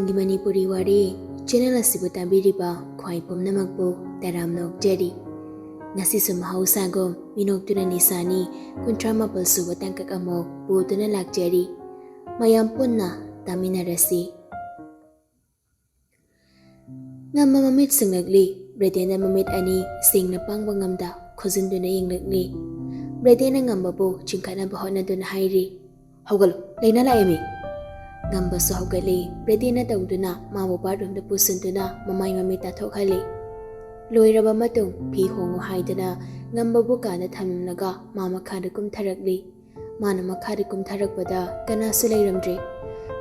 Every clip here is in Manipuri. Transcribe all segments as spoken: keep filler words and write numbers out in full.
ꯒꯤ ꯃꯅꯤꯄꯨꯔꯤ ꯋꯥꯔꯤ ꯆꯦꯅꯦꯜ ꯑꯁꯤꯕꯨ ꯇꯥꯕꯤꯔꯤꯕ ꯈ꯭ꯋꯥꯏ ꯄꯨꯝꯅꯃꯛꯄꯨ ꯇꯔꯥꯝꯅ ꯑꯣꯛꯆꯔꯤ꯫ ꯉꯁꯤꯁꯨ ꯃꯍꯧꯁꯥꯒꯨꯝ ꯃꯤꯅꯣꯛꯇꯨꯅ ꯅꯤꯁꯥꯅꯤ ꯀꯨꯟꯊ꯭ꯔꯥ ꯃꯥꯄꯜ ꯁꯨꯕ ꯇꯥꯡꯀꯛ ꯑꯃꯨꯛ ꯄꯨꯗꯨꯅ ꯂꯥꯛꯆꯔꯤ꯫ ꯃꯌꯥꯝ ꯄꯨꯟꯅ ꯇꯥꯃꯤꯟꯅꯔꯁꯤ꯫ ꯉꯝꯕ ꯃꯃꯤꯠ ꯁꯤꯡꯂꯛꯂꯤ꯫ ꯕ꯭ꯔꯦꯗꯦꯟꯅ ꯃꯃꯤꯠ ꯑꯅꯤ ꯁꯦꯡꯅ ꯄꯥꯡꯕ ꯉꯝꯗ ꯈꯨꯖꯤꯟꯗꯨꯅ ꯌꯦꯡꯂꯛꯂꯤ꯫ ꯕ꯭ꯔꯦꯗꯦꯟꯅ ꯉꯝꯕꯕꯨ ꯆꯤꯡꯈꯠꯅꯕ ꯍꯣꯠꯅꯗꯨꯅ ꯍꯥꯏꯔꯤ, "ꯍꯧꯒꯠꯂꯨ, ꯂꯥꯏꯅꯥ ꯂꯥꯛꯑꯦꯃꯤ!" ꯉꯝꯕꯁꯨ ꯍꯧꯒꯠꯂꯤ꯫ ꯕ꯭ꯔꯦꯗꯦꯟꯅ ꯇꯧꯗꯨꯅ ꯃꯥꯕꯨ ꯕꯥꯠꯔꯨꯝꯗ ꯄꯨꯁꯤꯟꯗꯨꯅ ꯃꯃꯥꯏ ꯃꯃꯤꯠ ꯇꯥꯊꯣꯛꯍꯜꯂꯤ꯫ ꯂꯣꯏꯔꯕ ꯃꯇꯨꯡ ꯐꯤ ꯍꯣꯡꯉꯨ ꯍꯥꯏꯗꯨꯅ ꯉꯝꯕꯕꯨ ꯀꯥꯗ ꯊꯝꯂꯝꯂꯒ ꯃꯥ ꯃꯈꯥꯗ ꯀꯨꯝꯊꯔꯛꯂꯤ꯫ ꯃꯥꯅ ꯃꯈꯥꯗ ꯀꯨꯝꯊꯔꯛꯄꯗ ꯀꯅꯥꯁꯨ ꯂꯩꯔꯝꯗ꯭ꯔꯦ꯫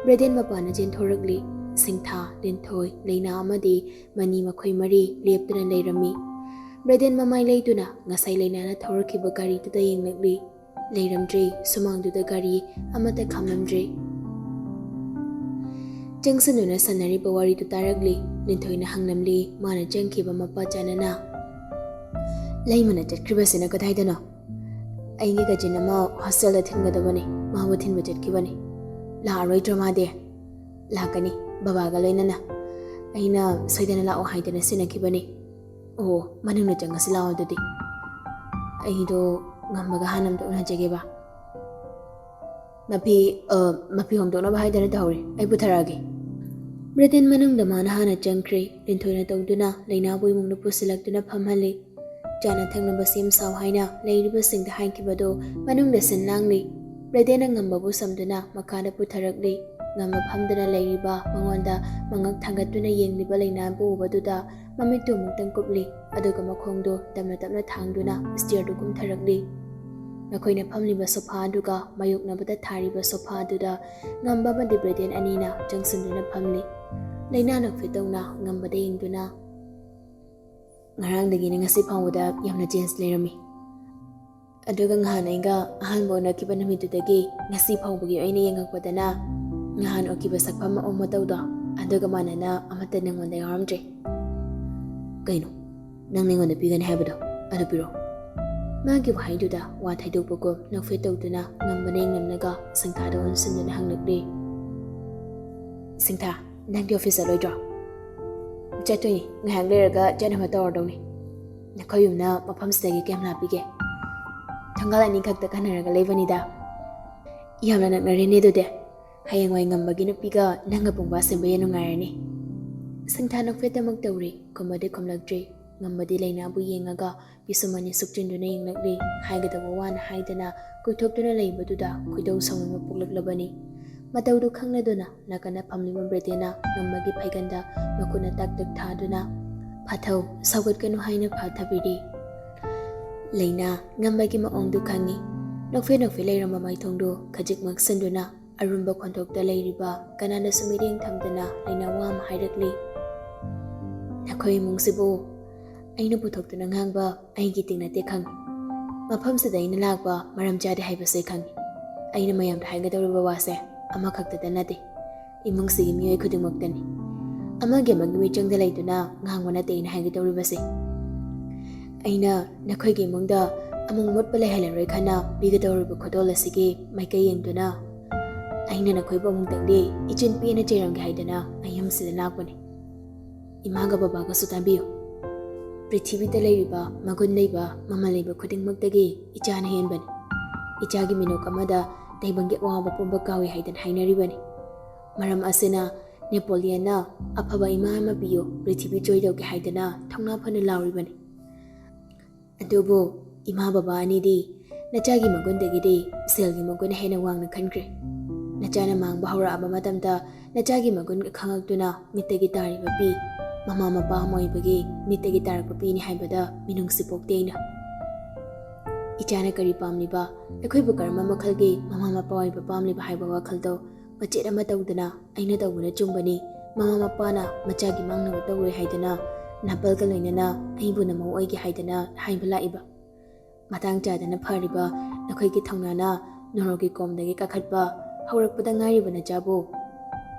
ꯕ꯭ꯔꯦꯗꯦꯟ ꯃꯄꯥꯟꯗ ꯆꯦꯟꯊꯣꯔꯛꯂꯤ꯫ ꯁꯤꯡꯊꯥ, ꯂꯤꯟꯊꯣꯏ, ꯂꯩꯅꯥ ꯑꯃꯗꯤ ꯃꯅꯤ ꯃꯈꯣꯏ ꯃꯔꯤ ꯂꯦꯞꯇꯨꯅ ꯂꯩꯔꯝꯃꯤ꯫ ꯕ꯭ꯔꯦꯗꯦꯟ ꯃꯃꯥꯏ ꯂꯩꯗꯨꯅ ꯉꯁꯥꯏ ꯂꯩꯅꯥꯅ ꯊꯧꯔꯛꯈꯤꯕ ꯒꯥꯔꯤꯗꯨꯗ ꯌꯦꯡꯂꯛꯂꯤ꯫ ꯂꯩꯔꯝꯗ꯭ꯔꯦ, ꯁꯨꯃꯥꯡꯗꯨꯗ ꯒꯥꯔꯤ ꯑꯃꯠꯇ ꯈꯥꯝꯂꯝꯗ꯭ꯔꯦ꯫ ꯆꯪꯁꯤꯟꯗꯨꯅ ꯁꯥꯟꯅꯔꯤꯕ ꯋꯥꯔꯤꯗꯨ ꯇꯥꯔꯛꯂꯤ꯫ ꯂꯤꯟꯊꯣꯏꯅ ꯍꯪꯂꯝꯂꯤ, ꯃꯥꯅ ꯆꯪꯈꯤꯕ ꯃꯄꯥ ꯆꯥꯅꯅ꯫ "ꯂꯩꯃꯅ ꯆꯠꯈ꯭ꯔꯤꯕꯁꯤꯅ ꯀꯗꯥꯏꯗꯅꯣ?" "ꯑꯩꯒꯤ ꯀꯖꯤꯟ ꯑꯃ ꯍꯣꯁꯇꯦꯜꯗ ꯊꯤꯟꯒꯗꯕꯅꯤ, ꯃꯥꯕꯨ ꯊꯤꯟꯕ ꯆꯠꯈꯤꯕꯅꯤ꯫ ꯂꯥꯛꯑꯔꯣꯏꯗ꯭ꯔꯣ ꯃꯥꯗꯤ?" "ꯂꯥꯛꯀꯅꯤ, ꯕꯕꯥꯒ ꯂꯣꯏꯅꯅ꯫ ꯑꯩꯅ ꯁꯣꯏꯗꯅ ꯂꯥꯛꯑꯣ ꯍꯥꯏꯗꯅ ꯁꯤꯟꯅꯈꯤꯕꯅꯤ꯫ ꯑꯣ, ꯃꯅꯨꯡꯗ ꯆꯪꯉꯁꯤ ꯂꯥꯛꯑꯣ ꯑꯗꯨꯗꯤ꯫ ꯑꯩꯗꯣ ꯉꯝꯕꯒ ꯍꯥꯟꯅ ꯑꯝꯇ ꯎꯅꯖꯒꯦꯕ꯫ ꯃꯐꯤ, ꯑ, ꯃꯐꯤ ꯍꯣꯡꯗꯣꯛꯅꯕ ꯍꯥꯏꯗꯅ ꯇꯧꯍꯧꯔꯤ, ꯑꯩ ꯄꯨꯊꯔꯛꯑꯒꯦ꯫" ꯕ꯭ꯔꯦꯗꯦꯟ ꯃꯅꯨꯡꯗ ꯃꯥꯅ ꯍꯥꯟꯅ ꯆꯪꯈ꯭ꯔꯦ꯫ ꯂꯤꯟꯊꯣꯏꯅ ꯇꯧꯗꯨꯅ ꯂꯩꯅꯥꯕꯨ ꯏꯃꯨꯡꯗ ꯄꯨꯁꯤꯜꯂꯛꯇꯨꯅ ꯐꯝꯍꯜꯂꯤ꯫ ꯆꯥꯅ ꯊꯛꯅꯕ ꯁꯦꯝ ꯁꯥꯎ ꯍꯥꯏꯅ ꯂꯩꯔꯤꯕꯁꯤꯡꯗ ꯍꯥꯏꯈꯤꯕꯗꯨ ꯃꯅꯨꯡꯗ ꯁꯤꯟ ꯂꯥꯡꯂꯤ꯫ ꯕ꯭ꯔꯦꯗꯦꯟꯅ ꯉꯝꯕꯕꯨ ꯁꯝꯗꯨꯅ ꯃꯈꯥꯗ ꯄꯨꯊꯔꯛꯂꯤ꯫ ꯉꯝꯕ ꯐꯝꯗꯨꯅ ꯂꯩꯔꯤꯕ ꯃꯉꯣꯟꯗ ꯃꯉꯛ ꯊꯥꯡꯒꯠꯇꯨꯅ ꯌꯦꯡꯂꯤꯕ ꯂꯩꯅꯥꯕꯨ ꯎꯕꯗꯨꯗ ꯃꯃꯤꯠꯇꯨ ꯑꯃꯨꯛꯇꯪ ꯀꯨꯞꯂꯤ, ꯑꯗꯨꯒ ꯃꯈꯣꯡꯗꯨ ꯇꯞꯅ ꯇꯞꯅ ꯊꯥꯡꯗꯨꯅ ꯁ꯭ꯇꯤꯌꯔꯗꯨ ꯀꯨꯝꯊꯔꯛꯂꯤ꯫ ꯃꯈꯣꯏꯅ ꯐꯝꯂꯤꯕ ꯁꯣꯐꯥ ꯑꯗꯨꯒ ꯃꯥꯌꯣꯛꯅꯕꯗ ꯊꯥꯔꯤꯕ ꯁꯣꯐꯥ ꯑꯗꯨꯗ ꯉꯝꯕ ꯑꯃꯗꯤ ꯕ꯭ꯔꯦꯗꯦꯟ ꯑꯅꯤꯅ ꯆꯪꯁꯤꯟꯗꯨꯅ ꯐꯝꯂꯤ꯫ ꯂꯩꯅꯥ ꯅꯣꯛꯐꯦꯠ ꯇꯧꯅ ꯉꯝꯕꯗ ꯌꯦꯡꯗꯨꯅ, "ꯉꯔꯥꯡꯗꯒꯤꯅ ꯉꯁꯤ ꯐꯥꯎꯕꯗ ꯌꯥꯝꯅ ꯆꯦꯟꯖ ꯂꯩꯔꯝꯃꯤ꯫ ꯑꯗꯨꯒ ꯉꯍꯥꯟ ꯑꯩꯒ ꯑꯍꯥꯟꯕ ꯎꯅꯈꯤꯕ ꯅꯨꯃꯤꯠꯇꯨꯗꯒꯤ ꯉꯁꯤ ꯐꯥꯎꯕꯒꯤ ꯑꯣꯏꯅ ꯌꯦꯡꯉꯛꯄꯗꯅ ꯉꯍꯥꯟ ꯎꯈꯤꯕ ꯁꯛꯐꯝ ꯃꯑꯣꯡ ꯃꯇꯧꯗꯣ ꯑꯗꯨꯒ ꯃꯥꯟꯅꯅ ꯑꯃꯠꯇ ꯅꯉꯣꯟꯗ ꯌꯥꯎꯔꯝꯗ꯭ꯔꯦ꯫" "ꯀꯩꯅꯣ? ꯅꯪ ꯑꯩꯉꯣꯟꯗ ꯄꯤꯒꯅꯤ ꯍꯥꯏꯕꯗꯣ ꯑꯗꯨ ꯄꯤꯔꯛꯑꯣ꯫" ꯃꯥꯒꯤ ꯋꯥꯍꯩꯗꯨꯗ ꯋꯥ ꯊꯩꯗꯣꯛꯄꯒꯨꯝ ꯅꯣꯛꯐꯦꯠ ꯇꯧꯗꯨꯅ ꯉꯝꯕꯅ ꯌꯦꯡꯂꯝꯂꯒ ꯁꯤꯡꯊꯥꯗ ꯑꯣꯟꯁꯤꯟꯗꯨꯅ ꯍꯪꯂꯛꯂꯤ꯫ "ꯁꯤꯡꯊꯥ, ꯅꯪꯗꯤ ꯑꯣꯐꯤꯁ ꯆꯠꯂꯣꯏꯗ꯭ꯔꯣ? ꯆꯠꯇꯣꯏꯅꯤ, ꯉꯥꯏꯍꯥꯛ ꯂꯩꯔꯒ ꯆꯠꯅꯕ ꯇꯧꯔꯗꯧꯅꯤ꯫ ꯅꯈꯣꯏ ꯌꯨꯝꯅ ꯃꯐꯝꯁꯤꯗꯒꯤ ꯀꯌꯥꯝ ꯂꯥꯞꯄꯤꯒꯦ? ꯊꯣꯡꯒꯥꯜ ꯑꯅꯤꯈꯛꯇ ꯈꯟꯅꯔꯒ ꯂꯩꯕꯅꯤꯗ꯫ ꯌꯥꯝꯅ ꯅꯛꯅꯔꯦꯅꯦ ꯑꯗꯨꯗꯤ꯫ ꯍꯌꯦꯡꯋꯥꯏ ꯉꯝꯕꯒꯤ ꯅꯨꯄꯤꯒ ꯅꯪꯒ ꯄꯨꯡꯕꯥ ꯁꯦꯝꯕ ꯌꯥꯝ ꯅꯨꯡꯉꯥꯏꯔꯅꯤ꯫ ꯁꯪꯊꯥ ꯅꯣꯛꯐꯦꯠꯇꯃꯛ ꯇꯧꯔꯤ, ꯈꯨꯝꯕꯗꯤ ꯈꯨꯝꯂꯛꯇ꯭ꯔꯤ꯫ ꯉꯝꯕꯗꯤ ꯂꯩꯅꯥꯕꯨ ꯌꯦꯡꯉꯒ ꯄꯤꯁꯨꯝ ꯑꯅꯤ ꯁꯨꯛꯆꯤꯟꯗꯨꯅ ꯌꯦꯡꯂꯛꯂꯤ꯫ ꯍꯥꯏꯒꯗꯧꯕ ꯋꯥꯅ ꯍꯥꯏꯗꯅ ꯀꯨꯏꯊꯣꯛꯇꯨꯅ ꯂꯩꯕꯗꯨꯗ ꯈꯣꯏꯗꯧ ꯁꯥꯎꯅꯤꯡꯕ ꯄꯣꯛꯂꯛꯂꯕꯅꯤ꯫ ꯃꯇꯧꯗꯨ ꯈꯪꯂꯗꯨꯅ ꯅꯥꯀꯟꯗ ꯐꯝꯂꯤꯕ ꯕ꯭ꯔꯦꯇꯦꯅ ꯉꯝꯕꯒꯤ ꯐꯩꯒꯟꯗ ꯃꯈꯨꯠꯅ ꯇꯛ ꯇꯛ ꯊꯥꯗꯨꯅ, "ꯐꯥꯊꯧ, ꯁꯥꯎꯒꯠꯀꯅꯨ" ꯍꯥꯏꯅ ꯐꯥꯊꯕꯤꯔꯤ꯫ ꯂꯩꯅꯥ ꯉꯝꯕꯒꯤ ꯃꯑꯣꯡꯗꯨ ꯈꯪꯏ꯫ ꯅꯣꯛꯐꯦ ꯅꯣꯛꯐꯦ ꯂꯩꯔꯝꯕ ꯃꯥꯏꯊꯣꯡꯗꯨ ꯈꯖꯤꯛ ꯃꯛꯁꯤꯟꯗꯨꯅ ꯑꯔꯨꯝꯕ ꯈꯣꯟꯊꯣꯛꯇ ꯂꯩꯔꯤꯕ ꯀꯅꯥꯗꯁꯨ ꯃꯤꯠꯌꯦꯡ ꯊꯝꯗꯅ ꯂꯩꯅꯥ ꯋꯥ ꯑꯃ ꯍꯥꯏꯔꯛꯂꯤ꯫ "ꯅꯈꯣꯏ ꯏꯃꯨꯡꯁꯤꯕꯨ ꯑꯩꯅ ꯄꯨꯊꯣꯛꯇꯨꯅ ꯉꯥꯡꯕ ꯑꯩꯒꯤ ꯇꯤꯡ ꯅꯠꯇꯦ ꯈꯪꯏ꯫ ꯃꯐꯝꯁꯤꯗ ꯑꯩꯅ ꯂꯥꯛꯄ ꯃꯔꯝ ꯆꯥꯗꯦ ꯍꯥꯏꯕꯁꯦ ꯈꯪꯏ꯫ ꯑꯩꯅ ꯃꯌꯥꯝꯗ ꯍꯥꯏꯒꯗꯧꯔꯤꯕ ꯋꯥꯁꯦ ꯑꯃꯈꯛꯇꯗ ꯅꯠꯇꯦ, ꯏꯃꯨꯡꯁꯤꯒꯤ ꯃꯤꯑꯣꯏ ꯈꯨꯗꯤꯡꯃꯛꯇꯅꯤ꯫ ꯑꯃꯒꯤ ꯑꯃꯒꯤ ꯃꯤꯆꯪꯗ ꯂꯩꯗꯨꯅ ꯉꯥꯡꯕ ꯅꯠꯇꯦ ꯑꯩꯅ ꯍꯥꯏꯒꯗꯧꯔꯤꯕꯁꯦ꯫ ꯑꯩꯅ ꯅꯈꯣꯏꯒꯤ ꯏꯃꯨꯡꯗ ꯑꯃꯨꯛ ꯃꯨꯠꯄ ꯂꯩꯍꯜꯂꯔꯣꯏ ꯈꯟꯅ ꯄꯤꯒꯗꯧꯔꯤꯕ ꯈꯨꯗꯣꯜ ꯑꯁꯤꯒꯤ ꯃꯥꯏꯀꯩ ꯌꯦꯡꯗꯨꯅ ꯑꯩꯅ ꯅꯈꯣꯏꯕꯨ ꯑꯃꯨꯛꯇꯪꯗꯤ ꯏꯆꯤꯟ ꯄꯤꯅ ꯆꯩꯔꯝꯒꯦ ꯍꯥꯏꯗꯨꯅ ꯑꯩ ꯌꯨꯝꯁꯤꯗ ꯂꯥꯛꯄꯅꯤ꯫ ꯏꯃꯥꯒ ꯕꯕꯥꯒꯁꯨ ꯇꯥꯕꯤꯌꯨ꯫ ꯄ꯭ꯔꯤꯊꯤꯕꯤꯗ ꯂꯩꯔꯤꯕ ꯃꯒꯨꯟ ꯂꯩꯕ, ꯃꯃꯜ ꯂꯩꯕ ꯈꯨꯗꯤꯡꯃꯛꯇꯒꯤ ꯏꯆꯥꯅ ꯍꯦꯟꯕꯅꯤ꯫ ꯏꯆꯥꯒꯤ ꯃꯤꯅꯣꯛ ꯑꯃꯗ ꯇꯥꯏꯕꯪꯒꯤ ꯑꯋꯥꯕ ꯄꯨꯝꯕ ꯀꯥꯎꯏ ꯍꯥꯏꯗꯅ ꯍꯥꯏꯅꯔꯤꯕꯅꯤ꯫ ꯃꯔꯝ ꯑꯁꯤꯅ ꯅꯦꯄꯣꯂꯤꯌꯟꯅ "ꯑꯐꯕ ꯏꯃꯥ ꯑꯃ ꯄꯤꯌꯨ, ꯄ꯭ꯔꯤꯊꯤꯕꯤ ꯖꯣꯏ ꯇꯧꯒꯦ" ꯍꯥꯏꯗꯅ ꯊꯧꯅꯥ ꯐꯅ ꯂꯥꯎꯔꯤꯕꯅꯤ꯫ ꯑꯗꯨꯕꯨ ꯏꯃꯥ ꯕꯕꯥ ꯑꯅꯤꯗꯤ ꯅꯆꯥꯒꯤ ꯃꯒꯨꯟꯗꯒꯤꯗꯤ ꯁꯦꯜꯒꯤ ꯃꯒꯨꯟ ꯍꯦꯟꯅ ꯋꯥꯡꯅ ꯈꯟꯈ꯭ꯔꯦ꯫ ꯅꯆꯥꯅ ꯃꯥꯡꯕ ꯍꯧꯔꯛꯑꯕ ꯃꯇꯝꯗ ꯅꯆꯥꯒꯤ ꯃꯒꯨꯟ ꯈꯪꯉꯛꯇꯨꯅ ꯃꯤꯠꯇꯒꯤ ꯇꯥꯔꯤꯕ ꯄꯤ, ꯃꯃꯥ ꯃꯄꯥ ꯑꯃ ꯑꯣꯏꯕꯒꯤ ꯃꯤꯠꯇꯒꯤ ꯇꯥꯔꯛꯄ ꯄꯤꯅꯤ ꯍꯥꯏꯕꯗ ꯃꯤꯅꯨꯡꯁꯤ ꯄꯣꯛꯇꯦ ꯑꯩꯅ꯫ ꯏꯆꯥꯅ ꯀꯔꯤ ꯄꯥꯝꯂꯤꯕ, ꯑꯩꯈꯣꯏꯕꯨ ꯀꯔꯝꯕ ꯃꯈꯜꯒꯤ ꯃꯃꯥ ꯃꯄꯥ ꯑꯣꯏꯕ ꯄꯥꯝꯂꯤꯕ ꯍꯥꯏꯕ ꯋꯥꯈꯜꯗꯣ ꯃꯆꯦꯠ ꯑꯃ ꯇꯧꯗꯅ ꯑꯩꯅ ꯇꯧꯕꯅ ꯆꯨꯝꯕꯅꯤ, ꯃꯃꯥ ꯃꯄꯥꯅ ꯃꯆꯥꯒꯤ ꯃꯥꯡꯅꯕ ꯇꯧꯔꯣꯏ ꯍꯥꯏꯗꯅ ꯅꯥꯄꯜꯒ ꯂꯣꯏꯅꯅ ꯑꯩꯕꯨ ꯅꯃꯧ ꯑꯣꯏꯒꯦ ꯍꯥꯏꯗꯅ ꯍꯥꯏꯕ ꯂꯥꯛꯏꯕ꯫ ꯃꯇꯥꯡ ꯆꯥꯗꯅ ꯐꯔꯤꯕ ꯅꯈꯣꯏꯒꯤ ꯊꯧꯅꯥꯅ ꯅꯣꯔꯣꯛꯀꯤ ꯀꯣꯝꯗꯒꯤ ꯀꯥꯈꯠꯄ ꯍꯧꯔꯛꯄꯗ ꯉꯥꯏꯔꯤꯕ ꯅꯆꯥꯕꯨ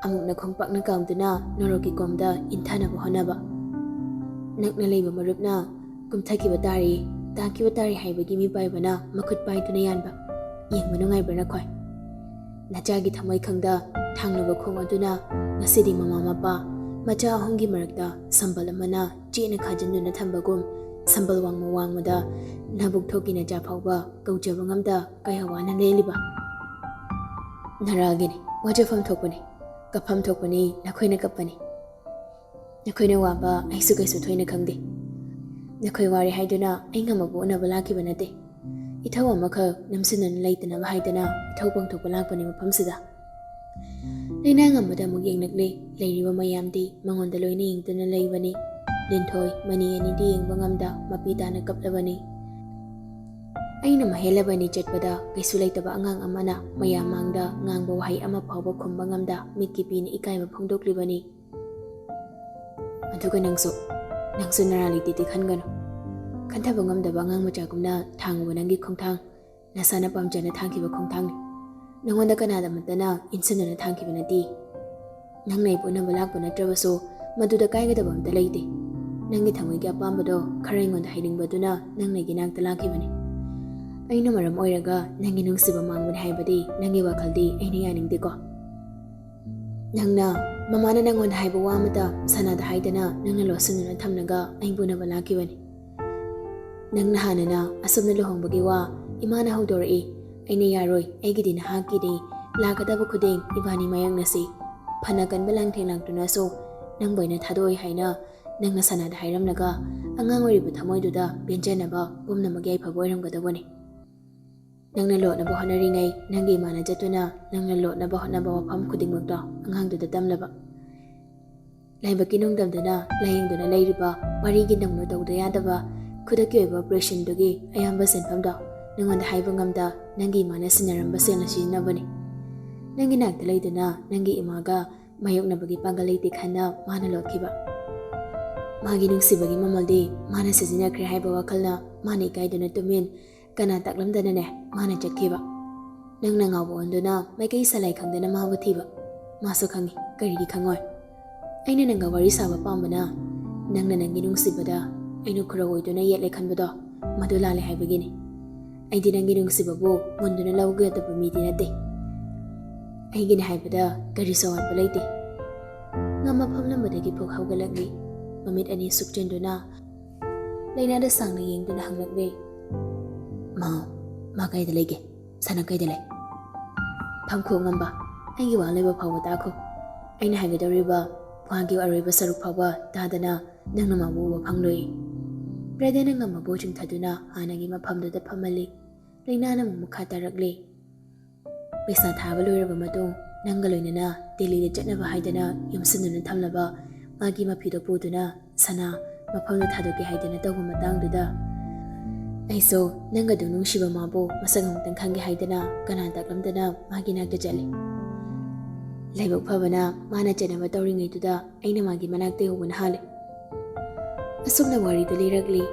ꯑꯃꯨꯛꯅ ꯈꯣꯡꯄꯥꯛꯅ ꯀꯥꯎꯗꯨꯅ ꯅꯣꯔꯣꯛꯀꯤ ꯀꯣꯝꯗ ꯏꯟꯊꯅꯕ ꯍꯣꯠꯅꯕ꯫ ꯅꯛꯅ ꯂꯩꯕ ꯃꯔꯨꯞꯅ ꯀꯨꯝꯊꯈꯤꯕ ꯇꯥꯔꯦ, ꯇꯥꯈꯤꯕ ꯇꯥꯔꯦ ꯍꯥꯏꯕꯒꯤ ꯃꯤꯄꯥꯏꯕꯅ ꯃꯈꯨꯠ ꯄꯥꯏꯗꯨꯅ ꯌꯥꯟꯕ꯫ ꯌꯦꯡꯕ ꯅꯨꯡꯉꯥꯏꯕ꯭ꯔꯥ ꯅꯈꯣꯏ? ꯅꯆꯥꯒꯤ ꯊꯃꯣꯏ ꯈꯪꯗ ꯊꯥꯡꯂꯕ ꯈꯣꯡ ꯑꯗꯨꯅ ꯉꯁꯤꯗꯤ ꯃꯃꯥ ꯃꯄꯥ ꯃꯆꯥ ꯑꯍꯨꯝꯒꯤ ꯃꯔꯛꯇ ꯁꯝꯕꯜ ꯑꯃꯅ ꯆꯦꯠꯅ ꯈꯥꯖꯤꯟꯗꯨꯅ ꯊꯝꯕꯒꯨꯝ, ꯁꯝꯕꯜ ꯋꯥꯡꯃ ꯋꯥꯡꯃꯗ ꯅꯕꯨꯛ ꯊꯣꯛꯀꯤ ꯅꯆꯥ ꯐꯥꯎꯕ ꯀꯧꯖꯕ ꯉꯝꯗ ꯀꯌꯥ ꯋꯥꯅ ꯂꯦꯜꯂꯤꯕ꯫ ꯅꯔꯥꯒꯤꯅꯤ, ꯋꯥꯖꯐꯝ ꯊꯣꯛꯄꯅꯤ, ꯀꯞꯐꯝ ꯊꯣꯛꯄꯅꯤ, ꯅꯈꯣꯏꯅ ꯀꯞꯄꯅꯤ꯫ ꯅꯈꯣꯏꯅ ꯋꯥꯕ ꯑꯩꯁꯨ ꯀꯩꯁꯨ ꯊꯣꯏꯅ ꯈꯪꯗꯦ꯫ ꯅꯈꯣꯏ ꯋꯥꯔꯦ ꯍꯥꯏꯗꯨꯅ ꯑꯩ ꯉꯝꯃꯕ ꯎꯅꯕ ꯂꯥꯛꯈꯤꯕ ꯅꯠꯇꯦ꯫ ꯏꯊꯧ ꯑꯃꯈꯛ ꯅꯝꯁꯤꯟꯅꯅ ꯂꯩꯇꯅꯕ ꯍꯥꯏꯗꯅ ꯏꯊꯧ ꯄꯥꯡꯊꯣꯛꯄ ꯂꯥꯛꯄꯅꯤ ꯃꯐꯝꯁꯤꯗ꯫ ꯂꯩꯅꯥꯡ ꯑꯃꯗ ꯑꯃꯨꯛ ꯌꯦꯡꯂꯛꯂꯦ꯫ ꯂꯩꯔꯤꯕ ꯃꯌꯥꯝꯗꯤ ꯃꯉꯣꯟꯗ ꯂꯣꯏꯅ ꯌꯦꯡꯗꯨꯅ ꯂꯩꯕꯅꯤ꯫ ꯂꯤꯟꯊꯣꯏ ꯃꯅꯤ ꯑꯅꯤꯗꯤ ꯌꯦꯡꯕ ꯉꯝꯗ ꯃꯄꯤ ꯇꯥꯅ ꯀꯞꯂꯕꯅꯤ꯫ ꯑꯩꯅ ꯃꯍꯦꯜꯂꯕꯅꯤ ꯆꯠꯄꯗ ꯀꯩꯁꯨ ꯂꯩꯇꯕ ꯑꯉꯥꯡ ꯑꯃꯅ ꯃꯌꯥꯝ ꯃꯥꯡꯗ ꯉꯥꯡꯕ ꯋꯥꯍꯩ ꯑꯃ ꯐꯥꯎꯕ ꯈꯨꯝꯕ ꯉꯝꯗ ꯃꯤꯠꯀꯤ ꯄꯤꯅ ꯏꯀꯥꯏꯕ ꯐꯣꯡꯗꯣꯛꯂꯤꯕꯅꯤ꯫ ꯑꯗꯨꯒ ꯅꯪꯁꯨ, ꯅꯪꯁꯨ ꯅꯔꯥ ꯂꯩꯇꯦꯗꯤ ꯈꯟꯒꯅꯨ꯫ ꯈꯟꯊꯕ ꯉꯝꯗꯕ ꯑꯉꯥꯡ ꯃꯆꯥꯒꯨꯝꯅ ꯊꯥꯡꯉꯨꯕ ꯅꯪꯒꯤ ꯈꯣꯡꯊꯥꯡ, ꯅꯁꯥꯅ ꯄꯥꯝꯖꯅ ꯊꯥꯡꯈꯤꯕ ꯈꯣꯡꯊꯥꯡꯅꯤ꯫ ꯅꯉꯣꯟꯗ ꯀꯅꯥꯗꯃꯠꯇꯅ ꯏꯟꯁꯤꯟꯗꯨꯅ ꯊꯥꯡꯈꯤꯕ ꯅꯠꯇꯦ꯫ ꯅꯪꯅ ꯑꯩꯕꯨ ꯎꯅꯕ ꯂꯥꯛꯄ ꯅꯠꯇ꯭ꯔꯕꯁꯨ ꯃꯗꯨꯗ ꯀꯥꯏꯒꯗꯕ ꯑꯝꯇ ꯂꯩꯇꯦ꯫ ꯅꯪꯒꯤ ꯊꯃꯣꯏꯒꯤ ꯑꯄꯥꯝꯕꯗꯣ ꯈꯔ ꯑꯩꯉꯣꯟꯗ ꯍꯥꯏꯅꯤꯡꯕꯗꯨꯅ ꯅꯪꯅ ꯑꯩꯒꯤ ꯅꯥꯛꯇ ꯂꯥꯛꯈꯤꯕꯅꯤ꯫ ꯑꯩꯅ ꯃꯔꯝ ꯑꯣꯏꯔꯒ ꯅꯪꯒꯤ ꯅꯨꯡꯁꯤꯕ ꯃꯥꯡꯕꯅꯤ ꯍꯥꯏꯕꯗꯤ ꯅꯪꯒꯤ ꯋꯥꯈꯜꯗꯤ ꯑꯩꯅ ꯌꯥꯅꯤꯡꯗꯦꯀꯣ꯫ ꯅꯪꯅ ꯃꯃꯥꯅ ꯅꯪꯉꯣꯟꯗ ꯍꯥꯏꯕ ꯋꯥ ꯑꯃꯇ ꯁꯅꯥꯗ ꯍꯥꯏꯗꯅ ꯅꯪꯅ ꯂꯣꯠꯁꯤꯟꯗꯨꯅ ꯊꯝꯂꯒ ꯑꯩꯕꯨ ꯎꯅꯕ ꯂꯥꯛꯈꯤꯕꯅꯤ꯫ ꯅꯪꯅ ꯍꯥꯟꯅꯅ ꯑꯁꯨꯝꯅ ꯂꯨꯍꯣꯡꯕꯒꯤ ꯋꯥ ꯏꯃꯥꯅ ꯍꯧꯗꯣꯔꯛꯏ꯫ ꯑꯩꯅ ꯌꯥꯔꯣꯏ, ꯑꯩꯒꯤꯗꯤ ꯅꯍꯥꯛꯀꯤꯅꯤ, ꯂꯥꯛꯀꯗꯕ ꯈꯨꯗꯤꯡ ꯏꯕꯥꯅꯤ ꯃꯥꯌꯣꯛꯅꯁꯤ꯫ ꯐꯅ ꯀꯟꯕ ꯂꯥꯡꯊꯦꯡ ꯂꯥꯡꯗꯨꯅꯁꯨ ꯅꯪꯕꯨ ꯑꯩꯅ ꯊꯥꯗꯣꯛꯑꯣꯏ ꯍꯥꯏꯅ ꯅꯪꯅ ꯁꯅꯥꯗ ꯍꯥꯏꯔꯝꯂꯒ ꯑꯉꯥꯡ ꯑꯣꯏꯔꯤꯕ ꯊꯃꯣꯏꯗꯨꯗ ꯄꯦꯟꯖꯅꯕ ꯄꯨꯝꯅꯃꯛ ꯌꯥꯏꯐꯕ ꯑꯣꯏꯔꯝꯒꯗꯧꯕꯅꯤ꯫ ꯅꯪꯅ ꯂꯣꯠꯅꯕ ꯍꯣꯠꯅꯔꯤꯉꯩ ꯅꯪꯒꯤ ꯏꯃꯥꯅ ꯆꯠꯇꯨꯅ ꯅꯪꯅ ꯂꯣꯠꯅꯕ ꯍꯣꯠꯅꯕ ꯋꯥꯐꯝ ꯈꯨꯗꯤꯡꯃꯛꯇꯣ ꯑꯉꯥꯡꯗꯨꯗ ꯇꯝꯂꯕ꯫ ꯂꯥꯏꯕꯛꯀꯤ ꯅꯨꯡꯗꯝꯗꯅ ꯂꯥꯌꯦꯡꯗꯨꯅ ꯂꯩꯔꯤꯕ ꯋꯥꯔꯤꯒꯤ ꯅꯧꯅ ꯇꯧꯗ ꯌꯥꯗꯕ ꯈꯨꯗꯛꯀꯤ ꯑꯣꯏꯕ ꯑꯣꯄꯔꯦꯁꯟꯗꯨꯒꯤ ꯑꯌꯥꯝꯕ ꯁꯦꯟꯐꯝꯗꯣ ꯅꯉꯣꯟꯗ ꯍꯥꯏꯕ ꯉꯝꯗ ꯅꯪꯒꯤ ꯏꯃꯥꯅ ꯁꯤꯟꯅꯔꯝꯕ ꯁꯦꯜꯅ ꯁꯤꯖꯤꯟꯅꯕꯅꯤ꯫ ꯅꯪꯒꯤ ꯅꯥꯛꯇ ꯂꯩꯗꯨꯅ ꯅꯪꯒꯤ ꯏꯃꯥꯒ ꯃꯥꯌꯣꯛꯅꯕꯒꯤ ꯄꯥꯡꯒꯜ ꯂꯩꯇꯦ ꯈꯟꯅ ꯃꯥꯅ ꯂꯣꯠꯈꯤꯕ꯫ ꯃꯥꯒꯤ ꯅꯨꯡꯁꯤꯕꯒꯤ ꯃꯃꯜꯗꯤ ꯃꯥꯅ ꯁꯤꯖꯤꯟꯅꯈ꯭ꯔꯦ ꯍꯥꯏꯕ ꯋꯥꯈꯜꯅ ꯃꯥꯅ ꯏꯀꯥꯏꯗꯨꯅ ꯇꯨꯃꯤꯟ ꯀꯅꯥ ꯇꯥꯛꯂꯝꯗꯅꯅꯦ ꯃꯥꯅ ꯆꯠꯈꯤꯕ꯫ ꯅꯪꯅ ꯉꯥꯎꯕ ꯑꯣꯟꯗꯨꯅ ꯃꯥꯏꯀꯩ ꯁꯂꯥꯏ ꯈꯪꯗꯅ ꯃꯥꯕꯨ ꯊꯤꯕ꯫ ꯃꯥꯁꯨ ꯈꯪꯉꯤ, ꯀꯔꯤꯒꯤ ꯈꯪꯉꯣꯏ? ꯑꯩꯅ ꯅꯪꯒ ꯋꯥꯔꯤ ꯁꯥꯕ ꯄꯥꯝꯕꯅ ꯅꯪꯅ ꯅꯪꯒꯤ ꯅꯨꯡꯁꯤꯕꯗ ꯑꯩꯅ ꯈꯨꯔꯧ ꯑꯣꯏꯗꯨꯅ ꯌꯦꯠꯂꯦ ꯈꯟꯕꯗꯣ ꯃꯗꯨ ꯂꯥꯜꯂꯦ ꯍꯥꯏꯕꯒꯤꯅꯤ꯫ ꯑꯩꯗꯤ ꯅꯪꯒꯤ ꯅꯨꯡꯁꯤꯕꯕꯨ ꯃꯨꯟꯗꯨꯅ ꯂꯧꯒꯗꯕ ꯃꯤꯗꯤ ꯅꯠꯇꯦ꯫ ꯑꯩꯒꯤꯅꯦ ꯍꯥꯏꯕꯗ ꯀꯔꯤꯁꯨ ꯑꯋꯥꯠꯄ ꯂꯩꯇꯦ꯫ ꯉꯝꯃ ꯐꯝꯂꯝꯕꯗꯒꯤ ꯐꯨꯛ ꯍꯧꯒꯠꯂꯛꯂꯤ꯫ ꯃꯃꯤꯠ ꯑꯅꯤ ꯁꯨꯛꯆꯟꯗꯨꯅ ꯂꯩꯅꯥꯗ ꯁꯥꯡꯅ ꯌꯦꯡꯗꯨꯅ ꯍꯪꯂꯛꯂꯤ꯫ "ꯃꯥ, ꯃꯥ ꯀꯥꯏꯗ ꯂꯩꯒꯦ? ꯁꯅꯥ ꯀꯥꯏꯗ ꯂꯩ?" "ꯐꯝꯈꯣ ꯉꯝꯕ, ꯑꯩꯒꯤ ꯋꯥ ꯂꯣꯏꯕ ꯐꯥꯎꯕ ꯇꯥꯈꯣ꯫ ꯑꯩꯅ ꯍꯥꯏꯒꯗꯧꯔꯤꯕ ꯋꯥꯒꯤ ꯑꯔꯣꯏꯕ ꯁꯔꯨꯛ ꯐꯥꯎꯕ ꯇꯥꯗꯅ ꯅꯪꯅ ꯃꯥꯕꯨ ꯎꯕ ꯐꯪꯂꯣꯏ꯫" ꯕ꯭ꯔꯗꯔꯅ ꯉꯝꯕꯕꯨ ꯆꯤꯡꯊꯗꯨꯅ ꯍꯥꯟꯅꯒꯤ ꯃꯐꯝꯗꯨꯗ ꯐꯝꯍꯜꯂꯤ꯫ ꯂꯩꯅꯥꯅ ꯑꯃꯨꯛ ꯃꯈꯥ ꯇꯥꯔꯛꯂꯤ꯫ "ꯄꯩꯁꯥ ꯊꯥꯕ ꯂꯣꯏꯔꯕ ꯃꯇꯨꯡ ꯅꯪꯒ ꯂꯣꯏꯅꯅ ꯗꯦꯜꯂꯤꯗ ꯆꯠꯅꯕ ꯍꯥꯏꯗꯅ ꯌꯣꯝꯁꯤꯟꯗꯨꯅ ꯊꯝꯂꯕ ꯃꯥꯒꯤ ꯃꯐꯤꯗꯣ ꯄꯨꯗꯨꯅ ꯁꯅꯥ ꯃꯐꯝꯗ ꯊꯥꯗꯣꯛꯀꯦ ꯍꯥꯏꯗꯅ ꯇꯧꯕ ꯃꯇꯥꯡꯗꯨꯗ ꯑꯩꯁꯨ ꯅꯪꯒꯗꯨ ꯅꯨꯡꯁꯤꯕ ꯃꯥꯕꯨ ꯃꯁꯛ ꯑꯃꯨꯛꯇꯪ ꯈꯪꯒꯦ ꯍꯥꯏꯗꯅ ꯀꯅꯥ ꯇꯥꯛꯂꯝꯗꯅ ꯃꯥꯒꯤ ꯅꯥꯛꯇ ꯆꯠꯂꯤ꯫ ꯂꯥꯏꯕꯛ ꯐꯕꯅ ꯃꯥꯅ ꯆꯠꯅꯕ ꯇꯧꯔꯤꯉꯩꯗꯨꯗ ꯑꯩꯅ ꯃꯥꯒꯤ ꯃꯅꯥꯛꯇ ꯌꯧꯕꯅ ꯍꯥꯜꯂꯦ꯫" ꯑꯁꯨꯝꯅ ꯋꯥꯔꯤꯗꯨ ꯂꯤꯔꯛꯂꯤ꯫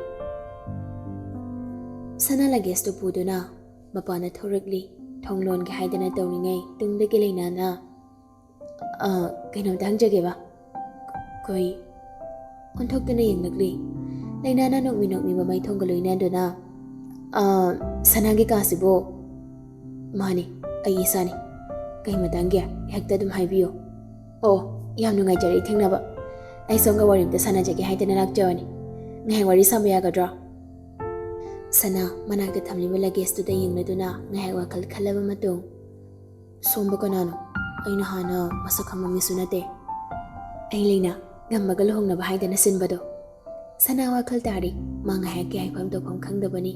ꯁꯅꯥ ꯂꯒꯦꯖꯇꯨ ꯄꯨꯗꯨꯅ ꯃꯄꯥꯟꯗ ꯊꯣꯔꯛꯂꯤ꯫ ꯊꯣꯡ ꯂꯣꯟꯒꯦ ꯍꯥꯏꯗꯅ ꯇꯧꯔꯤꯉꯩ ꯇꯨꯡꯗꯒꯤ ꯂꯩꯅꯥꯅ, "ꯑ, ꯀꯩꯅꯣꯝꯇ ꯍꯪꯖꯒꯦꯕ?" "ꯀꯩ?" ꯑꯣꯟꯊꯣꯛꯇꯨꯅ ꯌꯦꯡꯂꯛꯂꯤ꯫ ꯂꯩꯅꯥꯅ ꯅꯣꯛꯃꯤ ꯅꯣꯛꯃꯤ ꯃꯃꯩ ꯊꯣꯡꯒ ꯂꯣꯏꯅꯗꯨꯅ, "ꯑ, ꯁꯅꯥꯒꯤ ꯀꯥꯁꯤꯕꯨ?" "ꯃꯥꯅꯤ, ꯑꯩ ꯏꯁꯥꯅꯤ꯫ ꯀꯩ ꯃꯇꯥꯡꯒꯤ? ꯍꯦꯛꯇ ꯑꯗꯨꯝ ꯍꯥꯏꯕꯤꯌꯨ꯫" "ꯑꯣ, ꯌꯥꯝ ꯅꯨꯡꯉꯥꯏꯖꯔꯦ ꯊꯦꯡꯅꯕ꯫ ꯑꯩ ꯁꯣꯝꯒ ꯋꯥꯔꯤ ꯑꯝꯇ ꯁꯥꯟꯅꯖꯒꯦ ꯍꯥꯏꯗꯅ ꯂꯥꯛꯆꯕꯅꯤ꯫ ꯉꯥꯏꯍꯥꯛ ꯋꯥꯔꯤ ꯁꯥꯕ ꯌꯥꯒꯗ꯭ꯔꯣ?" ꯁꯅꯥ ꯃꯅꯥꯛꯇ ꯊꯝꯂꯤꯕ ꯂꯒꯦꯖꯇꯨꯗ ꯌꯦꯡꯂꯗꯨꯅ ꯉꯥꯏꯍꯥꯛ ꯋꯥꯈꯜ ꯈꯜꯂꯕ ꯃꯇꯨꯡ, "ꯁꯣꯝꯕꯨ ꯀꯅꯥꯅꯣ? ꯑꯩꯅ ꯍꯥꯟꯅ ꯃꯁꯛ ꯈꯪꯕ ꯃꯤꯁꯨ ꯅꯠꯇꯦ꯫" "ꯑꯩ ꯂꯩꯅꯥ, ꯉꯝꯕꯒ ꯂꯨꯍꯣꯡꯅꯕ ꯍꯥꯏꯗꯅ ꯁꯤꯟꯕꯗꯣ꯫" ꯁꯅꯥ ꯋꯥꯈꯜ ꯇꯥꯔꯤ꯫ ꯃꯥ ꯉꯥꯏꯍꯥꯛꯀꯤ ꯍꯥꯏꯐꯝ ꯇꯧꯐꯝ ꯈꯪꯗꯕꯅꯤ꯫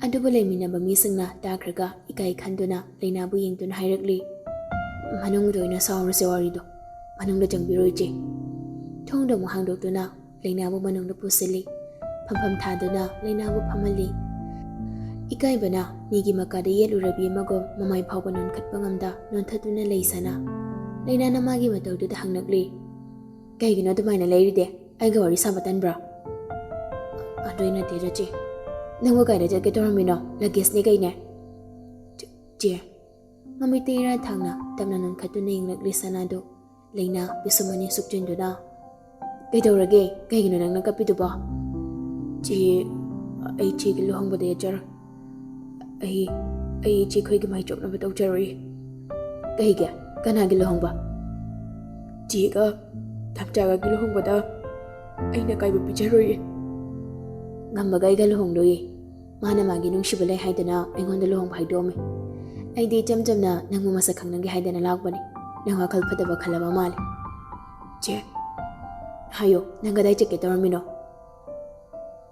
ꯑꯗꯨꯕꯨ ꯂꯩꯃꯤꯟꯅꯕ ꯃꯤꯁꯤꯡꯅ ꯇꯥꯈ꯭ꯔꯒ ꯏꯀꯥꯏ ꯈꯟꯗꯨꯅ ꯂꯩꯅꯥꯕꯨ ꯌꯦꯡꯗꯨꯅ ꯍꯥꯏꯔꯛꯂꯤ, "ꯃꯅꯨꯡꯗ ꯑꯣꯏꯅ ꯁꯥꯎꯔꯁꯦ ꯋꯥꯔꯤꯗꯣ꯫ ꯃꯅꯨꯡꯗ ꯆꯪꯕꯤꯔꯣ, ꯏꯆꯦ꯫" ꯊꯣꯡꯗꯣ ꯑꯃꯨꯛ ꯍꯥꯡꯗꯣꯛꯇꯨꯅ ꯂꯩꯅꯥꯕꯨ ꯃꯅꯨꯡꯗ ꯄꯨꯁꯤꯜꯂꯤ꯫ ꯐꯝꯐꯝ ꯊꯥꯗꯨꯅ ꯂꯩꯅꯥꯕꯨ ꯐꯝꯍꯜꯂꯤ꯫ ꯏꯀꯥꯏꯕꯅ ꯃꯤꯒꯤ ꯃꯀꯥꯗ ꯌꯦꯠꯂꯨꯔꯕꯤ ꯑꯃꯒꯨꯝ ꯃꯃꯥꯏ ꯐꯥꯎꯕ ꯅꯣꯟꯈꯠꯄ ꯉꯝꯗ ꯅꯣꯟꯊꯗꯨꯅ ꯂꯩ ꯁꯅꯥ꯫ ꯂꯩꯅꯥꯅ ꯃꯥꯒꯤ ꯃꯇꯧꯗꯨꯗ ꯍꯪꯂꯛꯂꯤ, "ꯀꯩꯒꯤꯅꯣ ꯑꯗꯨꯃꯥꯏꯅ ꯂꯩꯔꯤꯗꯤ? ꯑꯩꯒ ꯋꯥꯔꯤ ꯁꯥꯕ ꯇꯟꯕ꯭ꯔꯥ?" "ꯑꯗꯨꯏ ꯅꯠꯇꯦꯗ ꯆꯦ꯫ ꯅꯪꯕꯨ ꯀꯥꯏꯗ ꯆꯠꯀꯦ ꯇꯧꯔꯝꯃꯤꯅꯣ? ꯂꯒꯦꯖꯅꯦ ꯀꯩꯅꯦ?" "ꯆꯦ, ꯆꯦ꯫" ꯃꯃꯤꯠꯇ ꯏꯔꯥ ꯊꯥꯡꯅ ꯇꯞꯅ ꯅꯣꯟꯈꯠꯇꯨꯅ ꯌꯦꯡꯂꯛꯂꯤ ꯁꯅꯥꯗꯨ꯫ ꯂꯩꯅꯥ ꯄꯤꯁꯨꯝ ꯑꯅꯤ ꯁꯨꯞꯆꯤꯟꯗꯨꯅ, "ꯀꯩꯗꯧꯔꯒꯦ? ꯀꯩꯒꯤꯅꯣ ꯅꯪꯅ ꯀꯞꯄꯤꯗꯨꯕꯣ?" "ꯆꯦ, ꯑꯩ ꯆꯦꯒꯤ ꯂꯨꯍꯣꯡꯕꯗ ꯌꯦꯠꯆꯔꯣꯏ꯫ ꯑꯩ, ꯑꯩ ꯏꯆꯦꯈꯣꯏꯒꯤ ꯃꯥꯏ ꯆꯣꯞꯅꯕ ꯇꯧꯖꯔꯣꯏ꯫" ꯀꯩꯒꯤ? ꯀꯅꯥꯒꯤ ꯂꯨꯍꯣꯡꯕ? ꯆꯦꯒ ꯊꯝꯆꯥꯒꯒꯤ ꯂꯨꯍꯣꯡꯕꯗ ꯑꯩꯅ ꯑꯀꯥꯏꯕ ꯄꯤꯖꯔꯣꯏꯌꯦ꯫ ꯉꯝꯕꯒ ꯑꯩꯒ ꯂꯨꯍꯣꯡꯂꯣꯏꯌꯦ꯫ ꯃꯥꯅ ꯃꯥꯒꯤ ꯅꯨꯡꯁꯤꯕ ꯂꯩ ꯍꯥꯏꯗꯅ ꯑꯩꯉꯣꯟꯗ ꯂꯨꯍꯣꯡꯕ ꯍꯥꯏꯗꯣꯛꯑꯝꯃꯤ꯫ ꯑꯩꯗꯤ ꯏꯆꯝ ꯆꯝꯅ ꯅꯪꯕꯨ ꯃꯁꯛ ꯈꯪꯅꯒꯦ ꯍꯥꯏꯗꯅ ꯂꯥꯛꯄꯅꯤ꯫ ꯅꯪ ꯋꯥꯈꯜ ꯐꯠꯇꯕ ꯈꯜꯂꯕ ꯃꯥꯜꯂꯦ꯫ ꯆꯦ, ꯍꯥꯏꯌꯣ, ꯅꯪ ꯀꯗꯥꯏ ꯆꯠꯀꯦ ꯇꯧꯔꯝꯃꯤꯅꯣ?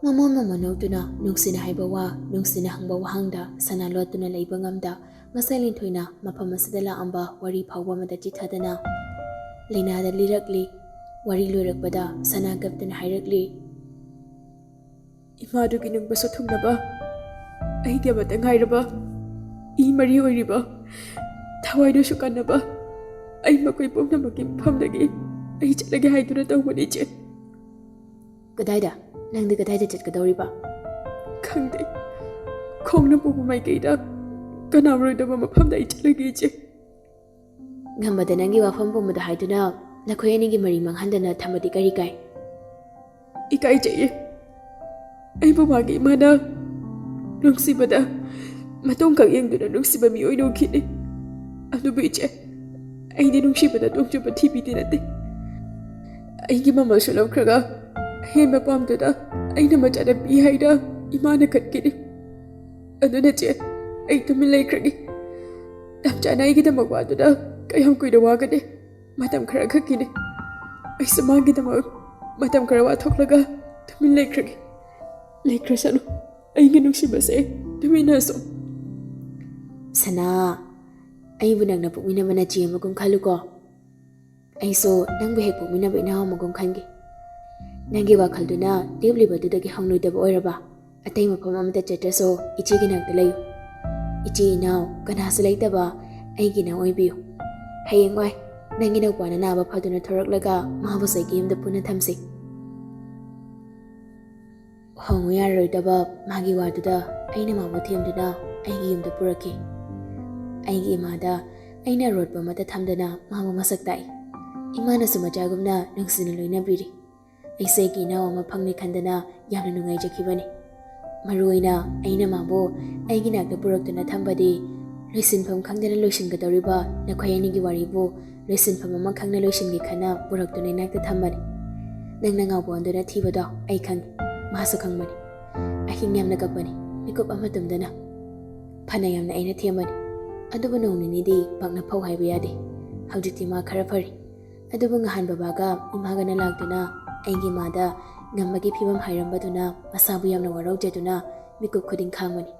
ꯃꯃꯣꯟ ꯃꯃꯣꯟ ꯅꯣꯛꯇꯨꯅ ꯅꯨꯡꯁꯤꯅ ꯍꯥꯏꯕ ꯋꯥ, ꯅꯨꯡꯁꯤꯅ ꯍꯪꯕ ꯋꯥꯍꯪꯗ ꯁꯅꯥ ꯂꯣꯠꯇꯨꯅ ꯂꯩꯕ ꯉꯝꯗ ꯉꯁꯥꯏ ꯂꯤꯟꯊꯣꯏꯅ ꯃꯐꯝ ꯑꯁꯤꯗ ꯂꯥꯛꯑꯝꯕ ꯋꯥꯔꯤ ꯐꯥꯎꯕ ꯑꯃꯗ ꯆꯤꯊꯗꯅ ꯂꯩꯅꯥꯗ ꯂꯤꯔꯛꯂꯤ꯫ ꯋꯥꯔꯤ ꯂꯣꯏꯔꯛꯄꯗ ꯁꯅꯥ ꯀꯞꯇꯨꯅ ꯍꯥꯏꯔꯛꯂꯤ, "ꯏꯃꯥꯗꯨꯒꯤ ꯅꯨꯡꯕ ꯁꯣꯊꯨꯡꯅꯕ ꯑꯩꯒꯤ ꯑꯃꯠꯇ ꯉꯥꯏꯔꯕ ꯏ ꯃꯔꯤ ꯑꯣꯏꯔꯤꯕ ꯊꯋꯥꯏꯗꯨꯁꯨ ꯀꯟꯅꯕ ꯑꯩ ꯃꯈꯣꯏ ꯄꯨꯝꯅꯃꯛꯀꯤ ꯃꯐꯝꯗꯒꯤ ꯑꯩ ꯆꯠꯂꯒꯦ ꯍꯥꯏꯗꯨꯅ ꯇꯧꯕꯅꯤ, ꯏꯆꯦ꯫" "ꯀꯗꯥꯏꯗ? ꯅꯪꯗꯤ ꯀꯗꯥꯏꯗ ꯆꯠꯀꯗꯧꯔꯤꯕ?" "ꯈꯪꯗꯦ꯫ ꯈꯣꯡꯅ ꯄꯨꯕ ꯃꯥꯏꯀꯩꯗ ꯀꯅꯥꯔꯣꯏꯗꯕ ꯃꯐꯝꯗ ꯑꯩ ꯆꯠꯂꯒꯦ, ꯏꯆꯦ꯫" "ꯉꯝꯕꯗ ꯅꯪꯒꯤ ꯋꯥꯐꯝ ꯄꯨꯝꯕꯗ ꯍꯥꯏꯗꯨꯅ ꯅꯈꯣꯏ ꯑꯅꯤꯒꯤ ꯃꯔꯤ ꯃꯥꯡꯍꯟꯗꯅ ꯊꯝꯕꯗꯤ ꯀꯔꯤ ꯀꯥꯏ?" "ꯏꯀꯥꯏꯖꯩꯌꯦ꯫ ꯑꯩꯕꯨ ꯃꯥꯒꯤ ꯏꯃꯥꯅ ꯅꯨꯡꯁꯤꯕꯗ ꯃꯇꯣꯡꯈꯛ ꯌꯦꯡꯗꯨꯅ ꯅꯨꯡꯁꯤꯕ ꯃꯤꯑꯣꯏ ꯑꯣꯏꯅ ꯎꯈꯤꯅꯤ꯫ ꯑꯗꯨꯕꯨ ꯏꯆꯦ, ꯑꯩꯗꯤ ꯅꯨꯡꯁꯤꯕꯗ ꯇꯣꯡꯖꯕ ꯊꯤꯕꯤꯗꯤ ꯅꯠꯇꯦ꯫ ꯑꯩꯒꯤ ꯃꯃꯜꯁꯨ ꯂꯧꯈ꯭ꯔꯒ ꯑꯍꯦꯟꯕ ꯄꯥꯝꯗꯨꯅ ꯑꯩꯅ ꯃꯆꯥꯅꯨꯄꯤ ꯍꯥꯏꯅ ꯏꯃꯥꯅ ꯈꯠꯈꯤꯅꯤ꯫ ꯑꯗꯨꯅ ꯆꯦ, ꯑꯩ ꯇꯨꯃꯤꯟ ꯂꯩꯈ꯭ꯔꯒꯦ꯫ ꯇꯝꯆꯥꯅ ꯑꯩꯒꯤꯗꯃꯛ ꯋꯥꯗꯨꯅ ꯀꯌꯥꯝ ꯀꯨꯏꯅ ꯋꯥꯒꯅꯤ? ꯃꯇꯝ ꯈꯔ ꯈꯛꯀꯤꯅꯤ꯫ ꯑꯩꯁꯨ ꯃꯥꯒꯤꯗꯃꯛ ꯃꯇꯝ ꯈꯔ ꯋꯥꯊꯣꯛꯂꯒ ꯇꯨꯃꯤꯟ ꯂꯩꯈ꯭ꯔꯒꯦ꯫" "ꯂꯩꯈ꯭ꯔꯁꯅꯨ, ꯑꯩꯒꯤ ꯅꯨꯡꯁꯤꯕꯁꯦ, ꯇꯨꯃꯤꯟꯅꯁꯨ꯫" "ꯁꯅꯥ, ꯑꯩꯕꯨ ꯅꯪꯅ ꯄꯣꯛꯃꯤꯟꯅꯕ ꯅꯆꯦ ꯑꯃꯒꯨꯝ ꯈꯜꯂꯨꯀꯣ꯫ ꯑꯩꯁꯨ ꯅꯪꯕꯨ ꯍꯦꯛ ꯄꯣꯛꯃꯤꯟꯅꯕ ꯏꯅꯥꯎ ꯑꯃꯒꯨꯝ ꯈꯟꯒꯦ꯫ ꯅꯪꯒꯤ ꯋꯥꯈꯜꯗꯨꯅ ꯂꯦꯞꯂꯤꯕꯗꯨꯗꯒꯤ ꯍꯣꯡꯂꯣꯏꯗꯕ ꯑꯣꯏꯔꯕ ꯑꯇꯩ ꯃꯐꯝ ꯑꯃꯗ ꯆꯠꯇ꯭ꯔꯁꯨ ꯏꯆꯦꯒꯤ ꯅꯥꯛꯇ ꯂꯩꯌꯨ꯫ ꯏꯆꯦ ꯏꯅꯥꯎ ꯀꯅꯥꯁꯨ ꯂꯩꯇꯕ ꯑꯩꯒꯤ ꯏꯅꯥꯎ ꯑꯣꯏꯕꯤꯌꯨ꯫ ꯍꯌꯦꯡꯋꯥꯏ ꯅꯪꯒꯤ ꯅꯧꯄꯥꯅ ꯅꯥꯕ ꯐꯗꯨꯅ ꯊꯣꯔꯛꯂꯒ ꯃꯥꯕꯨꯁꯨ ꯑꯩꯒꯤ ꯌꯨꯝꯗ ꯄꯨꯟꯅ ꯊꯝꯁꯤ꯫" ꯍꯣꯡꯉꯨ ꯌꯥꯔꯔꯣꯏꯗꯕ ꯃꯥꯒꯤ ꯋꯥꯗꯨꯗ ꯑꯩꯅ ꯃꯥꯕꯨ ꯊꯦꯝꯗꯨꯅ ꯑꯩꯒꯤ ꯌꯨꯝꯗ ꯄꯨꯔꯛꯈꯤ꯫ ꯑꯩꯒꯤ ꯏꯃꯥꯗ ꯑꯩꯅ ꯑꯔꯣꯠꯄ ꯑꯃꯠꯇ ꯊꯝꯗꯅ ꯃꯥꯕꯨ ꯃꯁꯛ ꯇꯥꯛꯏ꯫ ꯏꯃꯥꯅꯁꯨ ꯃꯆꯥꯒꯨꯝꯅ ꯅꯨꯡꯁꯤꯅ ꯂꯣꯏꯅꯕꯤꯔꯤ꯫ ꯑꯩꯁꯦ ꯑꯩꯒꯤ ꯏꯅꯥꯎ ꯑꯃ ꯐꯪꯂꯦ ꯈꯟꯗꯅ ꯌꯥꯝꯅ ꯅꯨꯡꯉꯥꯏꯖꯈꯤꯕꯅꯤ꯫ ꯃꯔꯨ ꯑꯣꯏꯅ ꯑꯩꯅ ꯃꯥꯕꯨ ꯑꯩꯒꯤ ꯅꯥꯛꯇ ꯄꯨꯔꯛꯇꯨꯅ ꯊꯝꯕꯗꯤ ꯂꯣꯏꯁꯤꯟꯐꯝ ꯈꯪꯗꯅ ꯂꯣꯏꯁꯤꯟꯒꯗꯧꯔꯤꯕ ꯅꯈꯣꯏ ꯑꯅꯤꯒꯤ ꯋꯥꯔꯤꯕꯨ ꯂꯣꯏꯁꯤꯟꯐꯝ ꯑꯃ ꯈꯪꯅ ꯂꯣꯏꯁꯤꯟꯒꯦ ꯈꯟꯅ ꯄꯨꯔꯛꯇꯨꯅ ꯏꯅꯥꯛꯇ ꯊꯝꯕꯅꯤ꯫ ꯅꯪꯅ ꯉꯥꯎꯕ ꯑꯣꯟꯗꯨꯅ ꯊꯤꯕꯗꯣ ꯑꯩ ꯈꯪꯏ, ꯃꯥꯁꯨ ꯈꯪꯕꯅꯤ꯫ ꯑꯍꯤꯡ ꯌꯥꯝꯅ ꯀꯞꯄꯅꯤ, ꯃꯤꯀꯨꯞ ꯑꯃ ꯇꯨꯝꯗꯅ꯫ ꯐꯅ ꯌꯥꯝꯅ ꯑꯩꯅ ꯊꯦꯝꯕꯅꯤ, ꯑꯗꯨꯕꯨ ꯅꯣꯡ ꯅꯤꯅꯤꯗꯤ ꯄꯥꯛꯅ ꯐꯧ ꯍꯥꯏꯕ ꯌꯥꯗꯦ꯫ ꯍꯧꯖꯤꯛꯇꯤ ꯃꯥ ꯈꯔ ꯐꯔꯤ, ꯑꯗꯨꯕꯨ ꯉꯍꯥꯟ ꯕꯕꯥꯒ ꯏꯃꯥꯒꯅ ꯂꯥꯛꯇꯨꯅ ꯑꯩꯒꯤ ꯏꯃꯥꯗ ꯉꯝꯕꯒꯤ ꯐꯤꯕꯝ ꯍꯥꯏꯔꯝꯕꯗꯨꯅ ꯃꯁꯥꯕꯨ ꯌꯥꯝꯅ ꯋꯥꯔꯧꯖꯗꯨꯅ ꯃꯤꯀꯨꯞ ꯈꯨꯗꯤꯡ ꯈꯥꯡꯕꯅꯤ꯫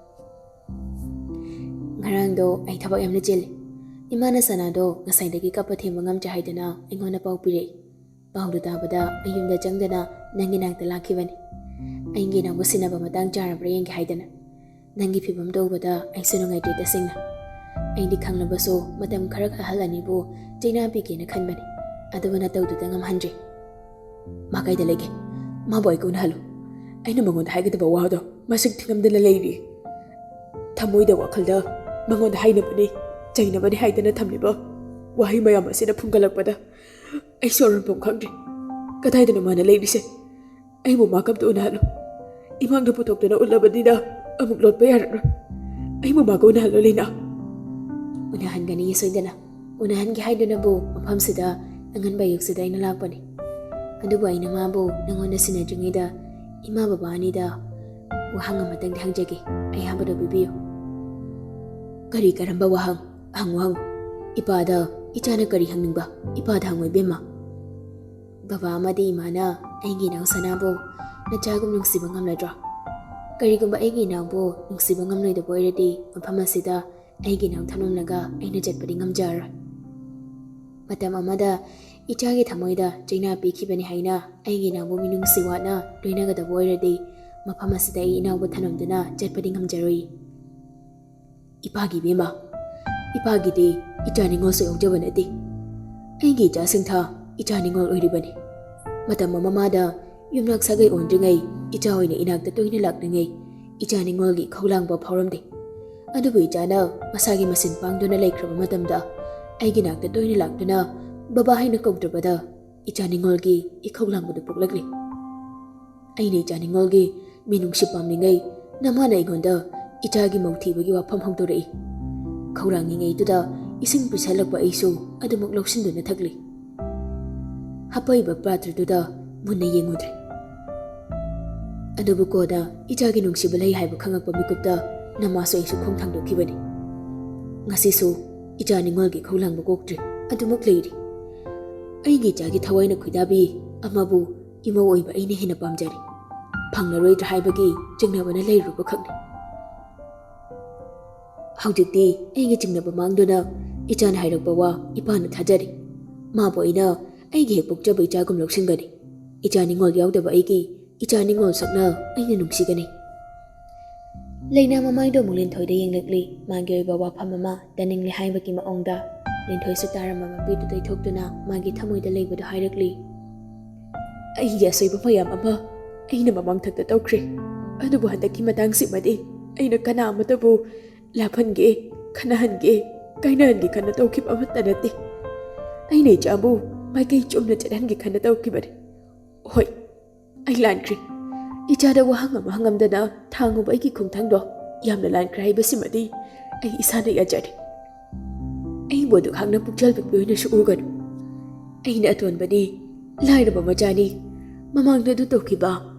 ꯉꯔꯥꯡꯗꯣ ꯑꯩ ꯊꯕꯛ ꯌꯥꯝꯅ ꯆꯤꯜꯂꯤ꯫ ꯏꯃꯥꯅ ꯁꯅꯥꯗꯣ ꯉꯁꯥꯏꯗꯒꯤ ꯀꯞꯄ ꯊꯦꯝꯕ ꯉꯝꯗ꯭ꯔꯦ ꯍꯥꯏꯗꯨꯅ ꯑꯩꯉꯣꯟꯗ ꯄꯥꯎ ꯄꯤꯔꯛꯏ꯫ ꯄꯥꯎꯗꯨ ꯇꯥꯕꯗ ꯑꯩ ꯌꯨꯝꯗ ꯆꯪꯗꯅ ꯅꯪꯒꯤ ꯅꯥꯛꯇ ꯂꯥꯛꯈꯤꯕꯅꯤ꯫ ꯑꯩꯒꯤ ꯏꯅꯥꯎꯕꯨ ꯁꯤꯟꯅꯕ ꯃꯇꯥꯡ ꯆꯥꯔꯕ꯭ꯔꯥ ꯌꯦꯡꯒꯦ ꯍꯥꯏꯗꯅ꯫ ꯅꯪꯒꯤ ꯐꯤꯕꯝꯗꯣ ꯎꯕꯗ ꯑꯩꯁꯨ ꯅꯨꯡꯉꯥꯏꯇꯦ ꯇꯁꯦꯡꯅ꯫ ꯑꯩꯗꯤ ꯈꯪꯂꯕꯁꯨ ꯃꯇꯝ ꯈꯔ ꯑꯍꯜ ꯑꯅꯤꯕꯨ ꯆꯩꯅꯥ ꯄꯤꯒꯦꯅ ꯈꯟꯕꯅꯤ, ꯑꯗꯨꯕꯨ ꯅꯇꯧꯗꯨꯗ ꯉꯝꯍꯟꯗ꯭ꯔꯦ꯫ ꯃꯥ ꯀꯥꯏꯗ ꯂꯩꯒꯦ? ꯃꯥꯕꯨ ꯑꯩ ꯎꯅꯍꯜꯂꯨ꯫ ꯑꯩꯅ ꯃꯉꯣꯟꯗ ꯍꯥꯏꯒꯗꯕ ꯋꯥꯗꯣ ꯃꯁꯤꯡ ꯊꯤꯉꯝꯗꯅ ꯂꯩꯔꯤ꯫ ꯊꯃꯣꯏꯗ ꯋꯥꯈꯜꯗ ꯃꯉꯣꯟꯗ ꯍꯥꯏꯅꯕꯅꯤ, ꯆꯩꯅꯕꯅꯤ ꯍꯥꯏꯗꯅ ꯊꯝꯂꯤꯕ ꯋꯥꯍꯩ ꯃꯌꯥꯝ ꯑꯁꯤꯅ ꯐꯨꯝꯒꯠꯂꯛꯄꯗ ꯑꯩ ꯁꯣꯔ ꯍꯣꯟꯐꯝ ꯈꯪꯗ꯭ꯔꯦ꯫ ꯀꯗꯥꯏꯗꯅꯣ ꯃꯥꯅ ꯂꯩꯔꯤꯁꯦ? ꯑꯩꯕꯨ ꯃꯥ ꯀꯞꯇ ꯎꯅꯍꯜꯂꯨ꯫ ꯏꯃꯥꯡꯗ ꯄꯨꯊꯣꯛꯇꯨꯅ ꯎꯠꯂꯕꯅꯤꯅ ꯑꯃꯨꯛ ꯂꯣꯠꯄ ꯌꯥꯔꯔꯣꯏ꯫ ꯑꯩꯕꯨ ꯃꯥꯒ ꯎꯅꯍꯜꯂꯨ, ꯂꯤꯅꯥ꯫ ꯎꯅꯍꯟꯒꯅꯤ ꯁꯣꯏꯗꯅ꯫ ꯎꯅꯍꯟꯒꯦ ꯍꯥꯏꯗꯨꯅꯕꯨ ꯃꯐꯝꯁꯤꯗ ꯑꯉꯟꯕ ꯑꯌꯨꯛꯁꯤꯗ ꯑꯩꯅ ꯂꯥꯛꯄꯅꯤ꯫ ꯑꯗꯨꯕꯨ ꯑꯩꯅ ꯃꯥꯕꯨ ꯅꯉꯣꯟꯗ ꯁꯤꯟꯅꯗ꯭ꯔꯤꯉꯩꯗ ꯏꯃꯥ ꯕꯕꯥ ꯑꯅꯤꯗ ꯋꯥꯍꯪ ꯑꯃꯇꯪꯗꯤ ꯍꯪꯖꯒꯦ꯫ ꯑꯌꯥꯕꯗꯣ ꯄꯤꯕꯤꯌꯨ꯫ ꯀꯔꯤ ꯀꯔꯝꯕ ꯋꯥꯍꯪ? ꯍꯪꯉꯨ, ꯍꯪꯉꯨ꯫ ꯏꯄꯥꯗ ꯏꯆꯥꯅ ꯀꯔꯤ ꯍꯪꯅꯤꯡꯕ? ꯏꯄꯥꯗ ꯍꯪꯉꯨ, ꯏꯕꯦꯝꯃ꯫ ꯕꯕꯥ ꯑꯃꯗꯤ ꯏꯃꯥꯅ ꯑꯩꯒꯤ ꯏꯅꯥꯎ ꯁꯅꯥꯕꯨ ꯅꯆꯥꯒꯨꯝ ꯅꯨꯡꯁꯤꯕ ꯉꯝꯂꯗ꯭ꯔꯣ? ꯀꯔꯤꯒꯨꯝꯕ ꯑꯩꯒꯤ ꯏꯅꯥꯎꯕꯨ ꯅꯨꯡꯁꯤꯕ ꯉꯝꯂꯣꯏꯗꯕ ꯑꯣꯏꯔꯗꯤ, ꯃꯐꯝ ꯑꯁꯤꯗ ꯑꯩꯒꯤ ꯏꯅꯥꯎ ꯊꯝꯂꯝꯂꯒ ꯑꯩꯅ ꯆꯠꯄꯗꯤ ꯉꯝꯖꯔꯔꯣꯏ꯫ ꯃꯇꯝ ꯑꯃꯗ ꯏꯆꯥꯒꯤ ꯊꯃꯣꯏꯗ ꯆꯩꯅꯥ ꯄꯤꯈꯤꯕꯅꯤ ꯍꯥꯏꯅ ꯑꯩꯒꯤ ꯏꯅꯥꯎꯕꯨ ꯃꯤꯅꯨꯡꯁꯤ ꯋꯥꯠꯅ ꯂꯣꯏꯅꯒꯗꯕ ꯑꯣꯏꯔꯗꯤ, ꯃꯐꯝ ꯑꯁꯤꯗ ꯑꯩ ꯏꯅꯥꯎꯕꯨ ꯊꯝꯂꯝꯗꯨꯅ ꯆꯠꯄꯗꯤ ꯉꯝꯖꯔꯣꯏ꯫ ꯏꯄꯥꯒꯤ ꯏꯕꯦꯝꯃ, ꯏꯄꯥꯒꯤꯗꯤ ꯏꯆꯥ ꯅꯤꯉꯣꯜꯁꯨ ꯌꯥꯎꯖꯕ ꯅꯠꯇꯦ꯫ ꯑꯩꯒꯤ ꯏꯆꯥ ꯁꯤꯡꯊꯥ ꯏꯆꯥ ꯅꯤꯉꯣꯜ ꯑꯣꯏꯔꯤꯕꯅꯤ꯫ ꯃꯇꯝ ꯑꯃ ꯃꯥꯗ ꯌꯨꯝꯅꯥꯛ ꯁꯥꯒꯩ ꯑꯣꯟꯗ꯭ꯔꯤꯉꯩ ꯏꯆꯥ ꯑꯣꯏꯅ ꯏꯅꯥꯛꯇ ꯇꯣꯏꯅ ꯂꯥꯛꯂꯤꯉꯩ ꯏꯆꯥ ꯅꯤꯉꯣꯜꯒꯤ ꯏꯈꯧ ꯂꯥꯡꯕ ꯐꯥꯎꯔꯝꯗꯦ꯫ ꯑꯗꯨꯕꯨ ꯏꯆꯥꯅ ꯃꯁꯥꯒꯤ ꯃꯁꯤꯟ ꯄꯥꯡꯗꯨꯅ ꯂꯩꯈ꯭ꯔꯕ ꯃꯇꯝꯗ ꯑꯩꯒꯤ ꯅꯥꯛꯇ ꯇꯣꯏꯅ ꯂꯥꯛꯇꯨꯅ ꯕꯕꯥ ꯍꯥꯏꯅ ꯀꯧꯗ꯭ꯔꯕꯗ ꯏꯆꯥ ꯅꯤꯉꯣꯜꯒꯤ ꯏꯈꯧ ꯂꯥꯡꯕꯗꯨ ꯄꯣꯛꯂꯛꯂꯤ꯫ ꯑꯩꯅ ꯏꯆꯥ ꯅꯤꯉꯣꯜꯒꯤ ꯃꯤꯅꯨꯡꯁꯤ ꯄꯥꯝꯂꯤꯉꯩ ꯅꯃꯥꯅ ꯑꯩꯉꯣꯟꯗ ꯏꯆꯥꯒꯤ ꯃꯧ ꯊꯤꯕꯒꯤ ꯋꯥꯐꯝ ꯍꯧꯗꯣꯔꯛꯏ꯫ ꯈꯧꯔꯥꯡꯉꯤꯉꯩꯗꯨꯗ ꯏꯁꯤꯡ ꯄꯤꯁꯜꯂꯛꯄ ꯑꯩꯁꯨ ꯑꯗꯨꯃꯛ ꯂꯧꯁꯤꯟꯗꯨꯅ ꯊꯛꯂꯤ꯫ ꯍꯥꯄꯛꯏꯕ ꯄꯥꯇ꯭ꯔꯗꯨꯗ ꯃꯨꯟꯅ ꯌꯦꯡꯉꯨꯗ꯭ꯔꯦ꯫ ꯑꯗꯨꯕꯨ ꯀꯣꯟꯅ ꯏꯆꯥꯒꯤ ꯅꯨꯡꯁꯤꯕ ꯂꯩ ꯍꯥꯏꯕ ꯈꯪꯉꯛꯄ ꯃꯤꯀꯨꯞꯇ ꯅꯃꯥꯁꯨ ꯑꯩꯁꯨ ꯈꯣꯡ ꯊꯥꯡꯗꯣꯛꯈꯤꯕꯅꯤ꯫ ꯉꯁꯤꯁꯨ ꯏꯆꯥ ꯅꯤꯡꯉꯣꯜꯒꯤ ꯈꯧꯂꯥꯡꯕ ꯀꯣꯛꯇ꯭ꯔꯤ, ꯑꯗꯨꯃꯛ ꯂꯩꯔꯤ꯫ ꯑꯩꯒꯤ ꯏꯆꯥꯒꯤ ꯊꯋꯥꯏꯅ ꯈꯣꯏꯗꯥꯕꯤ ꯑꯃꯕꯨ ꯏꯃꯧ ꯑꯣꯏꯕ ꯑꯩꯅ ꯍꯦꯟꯅ ꯄꯥꯝꯖꯔꯤ꯫ ꯐꯪꯂꯔꯣꯏꯗ꯭ꯔꯥ ꯍꯥꯏꯕꯒꯤ ꯆꯤꯡꯅꯕꯅ ꯂꯩꯔꯨꯕꯈꯛꯅꯤ꯫ ꯍꯧꯖꯤꯛꯇꯤ ꯑꯩꯒꯤ ꯆꯤꯡꯅꯕ ꯃꯥꯡꯗꯨꯅ ꯏꯆꯥꯅ ꯍꯥꯏꯔꯛꯄ ꯋꯥ ꯏꯄꯥꯅ ꯊꯥꯖꯔꯤ꯫ ꯃꯥꯕꯨ ꯑꯩꯅ ꯑꯩꯒꯤ ꯍꯦꯛ ꯄꯣꯛꯆꯕ ꯏꯆꯥꯒꯨꯝ ꯂꯧꯁꯤꯟꯒꯅꯤ꯫ ꯏꯆꯥ ꯅꯤꯡꯉꯣꯜ ꯌꯥꯎꯗꯕ ꯑꯩꯒꯤ ꯏꯆꯥ ꯅꯤꯡꯉꯣꯜ ꯁꯛꯅ ꯑꯩꯅ ꯅꯨꯡꯁꯤꯒꯅꯤ꯫ ꯂꯩꯅꯥ ꯃꯃꯥꯏꯗꯣ ꯑꯃꯨꯛ ꯂꯤꯟꯊꯣꯏꯗ ꯌꯦꯡꯂꯛꯂꯤ꯫ ꯃꯥꯒꯤ ꯑꯣꯏꯕ ꯋꯥꯐꯝ ꯑꯃ ꯇꯥꯅꯤꯡꯂꯦ ꯍꯥꯏꯕꯒꯤ ꯃꯑꯣꯡꯗ꯫ ꯂꯤꯟꯊꯣꯏꯁꯨ ꯇꯥꯔꯝꯕ ꯃꯄꯤꯗꯨ ꯇꯩꯊꯣꯛꯇꯨꯅ ꯃꯥꯒꯤ ꯊꯃꯣꯏꯗ ꯂꯩꯕꯗꯨ ꯍꯥꯏꯔꯛꯂꯤ꯫ ꯑꯩꯒꯤ ꯑꯁꯣꯏꯕ ꯃꯌꯥꯝ ꯑꯃ ꯑꯩꯅ ꯃꯃꯥꯡꯊꯛꯇ ꯇꯧꯈ꯭ꯔꯦ, ꯑꯗꯨꯕꯨ ꯍꯟꯗꯛꯀꯤ ꯃꯇꯥꯡꯁꯤꯃꯗꯤ ꯑꯩꯅ ꯀꯅꯥ ꯑꯃꯠꯇꯕꯨ ꯂꯥꯞꯍꯟꯒꯦ, ꯈꯠꯅꯍꯟꯒꯦ, ꯀꯥꯏꯅꯍꯟꯒꯦ ꯈꯟꯅ ꯇꯧꯈꯤꯕ ꯑꯃꯠꯇ ꯅꯠꯇꯦ꯫ ꯑꯩꯅ ꯏꯆꯥꯕꯨ ꯃꯥꯏꯀꯩ ꯆꯨꯝꯅ ꯆꯠꯍꯟꯒꯦ ꯈꯟꯅ ꯇꯧꯈꯤꯕꯅꯤ꯫ ꯍꯣꯏ, ꯑꯩ ꯂꯥꯟꯈ꯭ꯔꯦ꯫ ꯏꯆꯥꯗ ꯋꯥꯍꯪ ꯑꯃ ꯍꯪꯉꯝꯗꯅ ꯊꯥꯡꯉꯨꯕ ꯑꯩꯒꯤ ꯈꯣꯡꯊꯥꯡꯗꯣ ꯌꯥꯝꯅ ꯂꯥꯟꯈ꯭ꯔꯦ ꯍꯥꯏꯕꯁꯤꯃꯗꯤ ꯑꯩ ꯏꯁꯥꯅ ꯌꯥꯖꯔꯦ꯫ ꯑꯩꯕꯨ ꯑꯗꯨꯛ ꯍꯥꯛꯅ ꯄꯨꯛꯆꯦꯜ ꯄꯤꯛꯄꯤ ꯑꯣꯏꯅꯁꯨ ꯎꯒꯅꯨ꯫ ꯑꯩꯅ ꯑꯇꯣꯟꯕꯅꯤ, ꯂꯥꯏꯔꯕ ꯃꯆꯥꯅꯤ꯫ ꯃꯃꯥꯡꯗ ꯑꯗꯨ ꯇꯧꯈꯤꯕ,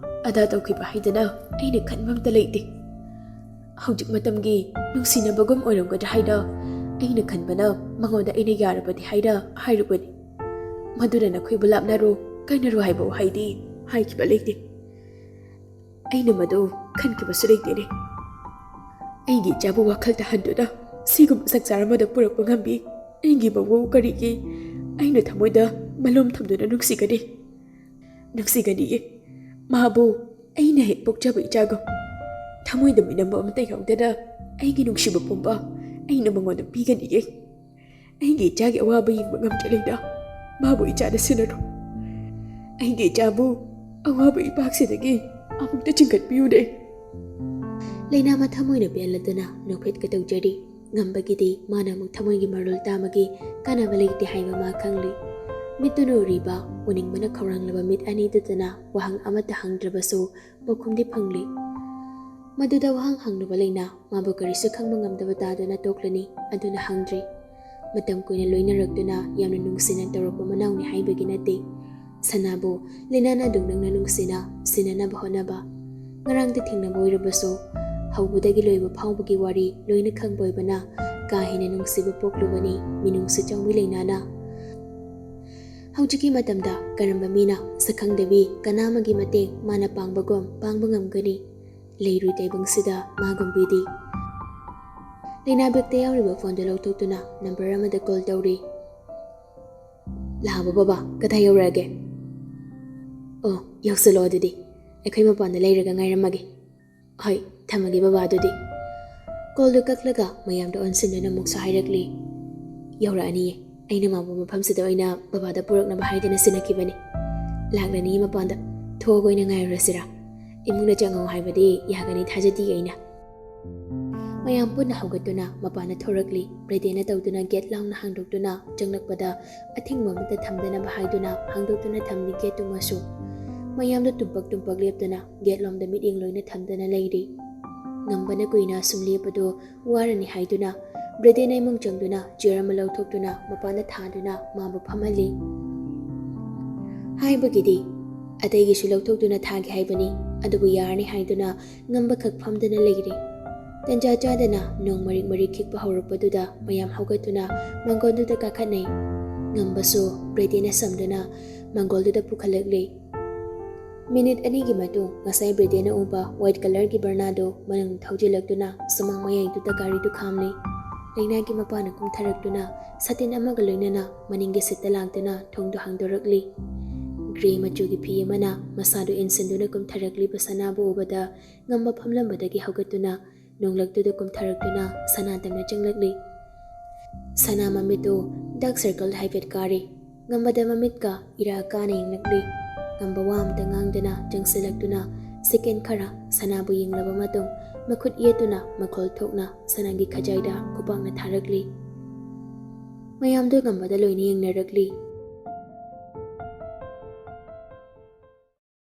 ꯑꯗꯥ ꯇꯧꯈꯤꯕ ꯍꯥꯏꯗꯅ ꯑꯩꯅ ꯈꯟꯕ ꯑꯝꯇ ꯂꯩꯇꯦ꯫ ꯍꯧꯖꯤꯛ ꯃꯇꯝꯒꯤ ꯅꯨꯡꯁꯤꯅꯕꯒꯨꯝ ꯑꯣꯏꯔꯝꯒꯗ꯭ꯔꯥ ꯍꯥꯏꯅ ꯑꯩꯅ ꯈꯟꯕꯅ ꯃꯉꯣꯟꯗ ꯑꯩꯅ ꯌꯥꯔꯕꯗꯤ ꯍꯥꯏꯔ ꯍꯥꯏꯔꯨꯕꯅꯤ꯫ ꯃꯗꯨꯅ ꯅꯈꯣꯏꯕꯨ ꯂꯥꯞꯅꯔꯣ, ꯀꯥꯏꯅꯔꯣ ꯍꯥꯏꯕ ꯋꯥꯍꯩꯗꯤ ꯍꯥꯏꯈꯤꯕ ꯂꯩꯇꯦ꯫ ꯑꯩꯅ ꯃꯗꯨ ꯈꯟꯈꯤꯕꯁꯨ ꯂꯩꯇꯦꯅꯦ꯫ ꯑꯩꯒꯤ ꯏꯆꯥꯕꯨ ꯋꯥꯈꯜ ꯇꯥꯍꯟꯗꯨꯅ ꯁꯤꯒꯨꯝꯕ ꯁꯪꯁꯥꯔ ꯑꯃꯗ ꯄꯨꯔꯛꯄ ꯉꯝꯕꯤ ꯑꯩꯒꯤ ꯃꯧꯕꯨ ꯀꯔꯤꯒꯤ ꯑꯩꯅ ꯊꯃꯣꯏꯗ ꯃꯂꯣꯝ ꯊꯝꯗꯨꯅ ꯅꯨꯡꯁꯤꯒꯅꯤ? ꯅꯨꯡꯁꯤꯒꯅꯤꯌꯦ꯫ ꯃꯥꯕꯨ ꯑꯩꯅ ꯍꯦꯛ ꯄꯣꯛꯆꯕ ꯏꯆꯥꯒꯨꯝ ꯊꯃꯣꯏꯗ ꯃꯤꯅꯝꯕ ꯑꯃꯠꯇ ꯌꯥꯎꯗꯅ ꯑꯩꯒꯤ ꯅꯨꯡꯁꯤꯕ ꯄꯨꯝꯕ ꯑꯩꯅ ꯃꯉꯣꯟꯗ ꯄꯤꯒꯅꯤꯌꯦ꯫ ꯑꯩꯒꯤ ꯏꯆꯥꯒꯤ ꯑꯋꯥꯕ ꯌꯦꯡꯕ ꯉꯝꯗ꯭ꯔꯤꯉꯩꯗ ꯃꯥꯕꯨ ꯏꯆꯥꯗ ꯁꯤꯟꯅꯔꯣ꯫ ꯑꯩꯒꯤ ꯏꯆꯥꯕꯨ ꯑꯋꯥꯕ ꯏꯄꯥꯛꯁꯤꯗꯒꯤ ꯑꯃꯨꯛꯇ ꯆꯤꯡꯈꯠꯄꯤꯌꯨꯅꯦ꯫ ꯂꯩꯅꯥ ꯃꯊꯃꯣꯏꯅ ꯄꯦꯜꯂꯗꯨꯅ ꯅꯣꯛꯐꯦꯠꯀ ꯇꯧꯖꯔꯤ꯫ ꯉꯝꯕꯒꯤꯗꯤ ꯃꯥꯅ ꯑꯃꯨꯛ ꯊꯃꯣꯏꯒꯤ ꯃꯔꯣꯜ ꯇꯥꯕꯒꯤ ꯀꯥꯟꯅꯕ ꯂꯩꯇꯦ ꯍꯥꯏꯕ ꯃꯥ ꯈꯪꯂꯤ꯫ ꯃꯤꯠꯇꯨꯅ ꯎꯔꯤꯕ ꯎꯅꯤꯡꯕꯅ ꯈꯧꯔꯥꯡꯂꯕ ꯃꯤꯠ ꯑꯅꯤꯗꯨꯗꯅ ꯋꯥꯍꯪ ꯑꯃꯠꯇ ꯍꯪꯗ꯭ꯔꯕꯁꯨ ꯄꯥꯎꯈꯨꯝꯗꯤ ꯐꯪꯂꯤ꯫ ꯃꯗꯨꯗ ꯋꯥꯍꯪ ꯍꯪꯂꯨꯕ ꯂꯩꯅꯥ ꯃꯥꯕꯨ ꯀꯔꯤꯁꯨ ꯈꯪꯕ ꯉꯝꯗꯕ ꯇꯥꯗꯨꯅ ꯇꯣꯛꯂꯅꯤ꯫ ꯑꯗꯨꯅ ꯍꯪꯗ꯭ꯔꯤ꯫ ꯃꯇꯝ ꯀꯨꯏꯅ ꯂꯣꯏꯅꯔꯛꯇꯨꯅ ꯌꯥꯝꯅ ꯅꯨꯡꯁꯤꯅ ꯇꯧꯔꯛꯄ ꯃꯅꯥꯎꯅꯤ ꯍꯥꯏꯕꯒꯤ ꯅꯠꯇꯦ꯫ ꯁꯅꯥꯕꯨ ꯂꯩꯅꯥꯅ ꯑꯗꯨꯝ ꯅꯪꯅ ꯅꯨꯡꯁꯤꯅ ꯁꯤꯟꯅꯅꯕ ꯍꯣꯠꯅꯕ꯫ ꯉꯔꯥꯡꯗ ꯊꯦꯡꯅꯕ ꯑꯣꯏꯔꯕꯁꯨ, ꯍꯧꯕꯗꯒꯤ ꯂꯣꯏꯕ ꯐꯥꯎꯕꯒꯤ ꯋꯥꯔꯤ ꯂꯣꯏꯅ ꯈꯪꯕ ꯑꯣꯏꯕꯅ ꯀꯥ ꯍꯦꯟꯅ ꯅꯨꯡꯁꯤꯕ ꯄꯣꯛꯂꯨꯕꯅꯤ ꯃꯤꯅꯨꯡꯁꯤ ꯆꯥꯎꯃꯤ ꯂꯩꯅꯥꯅ꯫ ꯍꯧꯖꯤꯛꯀꯤ ꯃꯇꯝꯗ ꯀꯔꯝꯕ ꯃꯤꯅ ꯁꯛꯈꯪꯗꯕꯤ ꯀꯅꯥ ꯑꯃꯒꯤ ꯃꯇꯦꯡ ꯃꯥꯅ ꯄꯥꯡꯕꯒꯨꯝ ꯄꯥꯡꯕ ꯉꯝꯒꯅꯤ? ꯂꯩꯔꯨꯏ ꯇꯥꯏꯕꯪꯁꯤꯗ ꯃꯥꯒꯨꯝꯕꯤꯗꯤ꯫ ꯂꯩꯅꯥ ꯕꯦꯛꯇ ꯌꯥꯎꯔꯤꯕ ꯐꯣꯟꯗꯨ ꯂꯧꯊꯣꯛꯇꯨꯅ ꯅꯝꯕꯔ ꯑꯃꯗ ꯀꯣꯜ ꯇꯧꯔꯤ꯫ ꯂꯥꯛꯑꯕꯣ ꯕꯕꯥ? ꯀꯗꯥꯏ ꯌꯧꯔꯛꯑꯒꯦ? ꯑꯣ, ꯌꯧꯁꯜꯂꯛꯑꯣ ꯑꯗꯨꯗꯤ꯫ ꯑꯩꯈꯣꯏ ꯃꯄꯥꯟꯗ ꯂꯩꯔꯒ ꯉꯥꯏꯔꯝꯃꯒꯦ꯫ ꯍꯣꯏ, ꯊꯝꯃꯒꯦ ꯕꯕꯥ ꯑꯗꯨꯗꯤ꯫ ꯀꯣꯜꯗꯨ ꯀꯛꯂꯒ ꯃꯌꯥꯝꯗ ꯑꯣꯟꯁꯤꯟꯗꯨꯅ ꯑꯃꯨꯛꯁꯨ ꯍꯥꯏꯔꯛꯂꯤ꯫ ꯌꯧꯔꯛꯑꯅꯤꯌꯦ꯫ ꯑꯩꯅ ꯃꯥꯕꯨ ꯃꯐꯝꯁꯤꯗ ꯑꯣꯏꯅ ꯕꯕꯥꯗ ꯄꯨꯔꯛꯅꯕ ꯍꯥꯏꯗꯨꯅ ꯁꯤꯟꯅꯈꯤꯕꯅꯤ꯫ ꯂꯥꯛꯂꯅꯤꯌꯦ ꯃꯄꯥꯟꯗ꯫ ꯊꯣꯛꯑꯒ ꯑꯣꯏꯅ ꯉꯥꯏꯔꯨꯔꯁꯤꯔꯥ? ꯏꯃꯨꯡꯗ ꯆꯪꯉꯛꯑꯣ ꯍꯥꯏꯕꯗꯤ ꯌꯥꯒꯅꯤ ꯊꯥꯖꯗꯦ ꯑꯩꯅ꯫ ꯃꯌꯥꯝ ꯄꯨꯟꯅ ꯍꯧꯒꯠꯇꯨꯅ ꯃꯄꯥꯟꯗ ꯊꯣꯔꯛꯂꯤ꯫ ꯕ꯭ꯔꯦꯗꯦꯅ ꯇꯧꯗꯨꯅ ꯒꯦꯠ ꯂꯥꯎꯅ ꯍꯥꯡꯗꯣꯛꯇꯨꯅ ꯆꯪꯂꯛꯄꯗ ꯑꯊꯤꯡꯕ ꯑꯃꯠꯇ ꯊꯝꯗꯅꯕ ꯍꯥꯏꯗꯨꯅ ꯍꯥꯡꯗꯣꯛꯇꯨꯅ ꯊꯝꯂꯤ ꯒꯦꯠꯇꯨꯃꯁꯨ꯫ ꯃꯌꯥꯝꯗꯨ ꯇꯨꯝꯄꯛ ꯇꯨꯝꯄꯛ ꯂꯦꯞꯇꯨꯅ ꯒꯦꯠ ꯂꯣꯝꯗ ꯃꯤꯠꯌꯦꯡ ꯂꯣꯏꯅ ꯊꯝꯗꯅ ꯂꯩꯔꯤ꯫ ꯉꯝꯕꯅ ꯀꯨꯏꯅ ꯑꯁꯨꯝ ꯂꯦꯞꯄꯗꯨ ꯋꯥꯔꯅꯤ ꯍꯥꯏꯗꯨꯅ ꯕ꯭ꯔꯦꯗꯦꯅ ꯏꯃꯨꯡ ꯆꯪꯗꯨꯅ ꯆꯤꯌꯔ ꯑꯃ ꯂꯧꯊꯣꯛꯇꯨꯅ ꯃꯄꯥꯟꯗ ꯊꯥꯗꯨꯅ ꯃꯥꯕꯨ ꯐꯝꯍꯜꯂꯤ꯫ ꯍꯥꯏꯕꯒꯤꯗꯤ ꯑꯇꯩꯒꯤꯁꯨ ꯂꯧꯊꯣꯛꯇꯨꯅ ꯊꯥꯒꯦ ꯍꯥꯏꯕꯅꯤ, ꯑꯗꯨꯕꯨ ꯌꯥꯔꯅꯤ ꯍꯥꯏꯗꯨꯅ ꯉꯝꯕꯈꯛ ꯐꯝꯗꯨꯅ ꯂꯩꯔꯤ꯫ ꯇꯟꯖꯥ ꯆꯥꯗꯅ ꯅꯣꯡ ꯃꯔꯤꯛ ꯃꯔꯤꯛ ꯈꯤꯛꯄ ꯍꯧꯔꯛꯄꯗꯨꯗ ꯃꯌꯥꯝ ꯍꯧꯒꯠꯇꯨꯅ ꯃꯥꯡꯒꯣꯜꯗꯨꯗ ꯀꯥꯈꯠꯅꯩ꯫ ꯉꯝꯕꯁꯨ ꯕ꯭ꯔꯦꯗꯦꯅ ꯁꯝꯗꯨꯅ ꯃꯥꯡꯒꯣꯜꯗꯨꯗ ꯄꯨꯈꯠꯂꯛꯂꯤ꯫ ꯃꯤꯅꯤꯠ ꯑꯅꯤꯒꯤ ꯃꯇꯨꯡ ꯉꯁꯥꯏ ꯕ꯭ꯔꯦꯗꯦꯅ ꯎꯕ ꯋꯥꯏꯠ ꯀꯂꯔꯒꯤ ꯕꯔꯅꯥꯗꯨ ꯃꯅꯨꯡ ꯊꯧꯖꯤꯜꯂꯛꯇꯨꯅ ꯁꯨꯃꯥꯡ ꯃꯌꯥꯏꯗꯨꯗ ꯒꯥꯔꯤꯗꯨ ꯈꯥꯝꯂꯤ꯫ ꯂꯩꯅꯥꯒꯤ ꯃꯄꯥꯅ ꯀꯨꯝꯊꯔꯛꯇꯨꯅ ꯁꯥꯇꯤꯟ ꯑꯃꯒ ꯂꯣꯏꯅꯅ ꯃꯅꯤꯡꯒꯤ ꯁꯤꯠꯇ ꯂꯥꯛꯇꯨꯅ ꯊꯣꯡꯗꯨ ꯍꯥꯡꯗꯣꯔꯛꯂꯤ꯫ ꯒ꯭ꯔꯦ ꯃꯆꯨꯒꯤ ꯐꯤ ꯑꯃꯅ ꯃꯁꯥꯗꯨ ꯏꯟꯁꯤꯟꯗꯨꯅ ꯀꯨꯝꯊꯔꯛꯂꯤꯕ ꯁꯅꯥꯕꯨ ꯎꯕꯗ ꯉꯝꯕ ꯐꯝꯂꯝꯕꯗꯒꯤ ꯍꯧꯒꯠꯇꯨꯅ ꯅꯣꯡꯂꯛꯇꯨꯗ ꯀꯨꯝꯊꯔꯛꯇꯨꯅ ꯁꯅꯥ ꯇꯝꯅ ꯆꯪꯂꯛꯂꯤ꯫ ꯁꯅꯥ ꯃꯃꯤꯠꯇꯨ ꯗꯥꯔꯛ ꯁꯔꯀꯜ ꯍꯥꯏꯐꯦꯠ ꯀꯥꯔꯤ꯫ ꯉꯝꯕꯗ ꯃꯃꯤꯠꯀ ꯏꯔꯥ ꯀꯥꯅ ꯌꯦꯡꯂꯛꯂꯤ꯫ ꯉꯝꯕ ꯋꯥ ꯑꯃꯇ ꯉꯥꯡꯗꯅ ꯆꯪꯁꯤꯜꯂꯛꯇꯨꯅ ꯁꯦꯀꯦꯟ ꯈꯔ ꯁꯅꯥꯕꯨ ꯌꯦꯡꯂꯕ ꯃꯇꯨꯡ ꯃꯈꯨꯠ ꯌꯦꯠꯇꯨꯅ ꯃꯈꯣꯜ ꯊꯣꯛꯅ ꯁꯅꯥꯒꯤ ꯈꯖꯥꯏꯗ ꯈꯨꯄꯥꯛꯅ ꯊꯥꯔꯛꯂꯤ꯫ ꯃꯌꯥꯝꯗꯨ ꯉꯝꯕꯗ ꯂꯣꯏꯅ ꯌꯦꯡꯅꯔꯛꯂꯤ꯫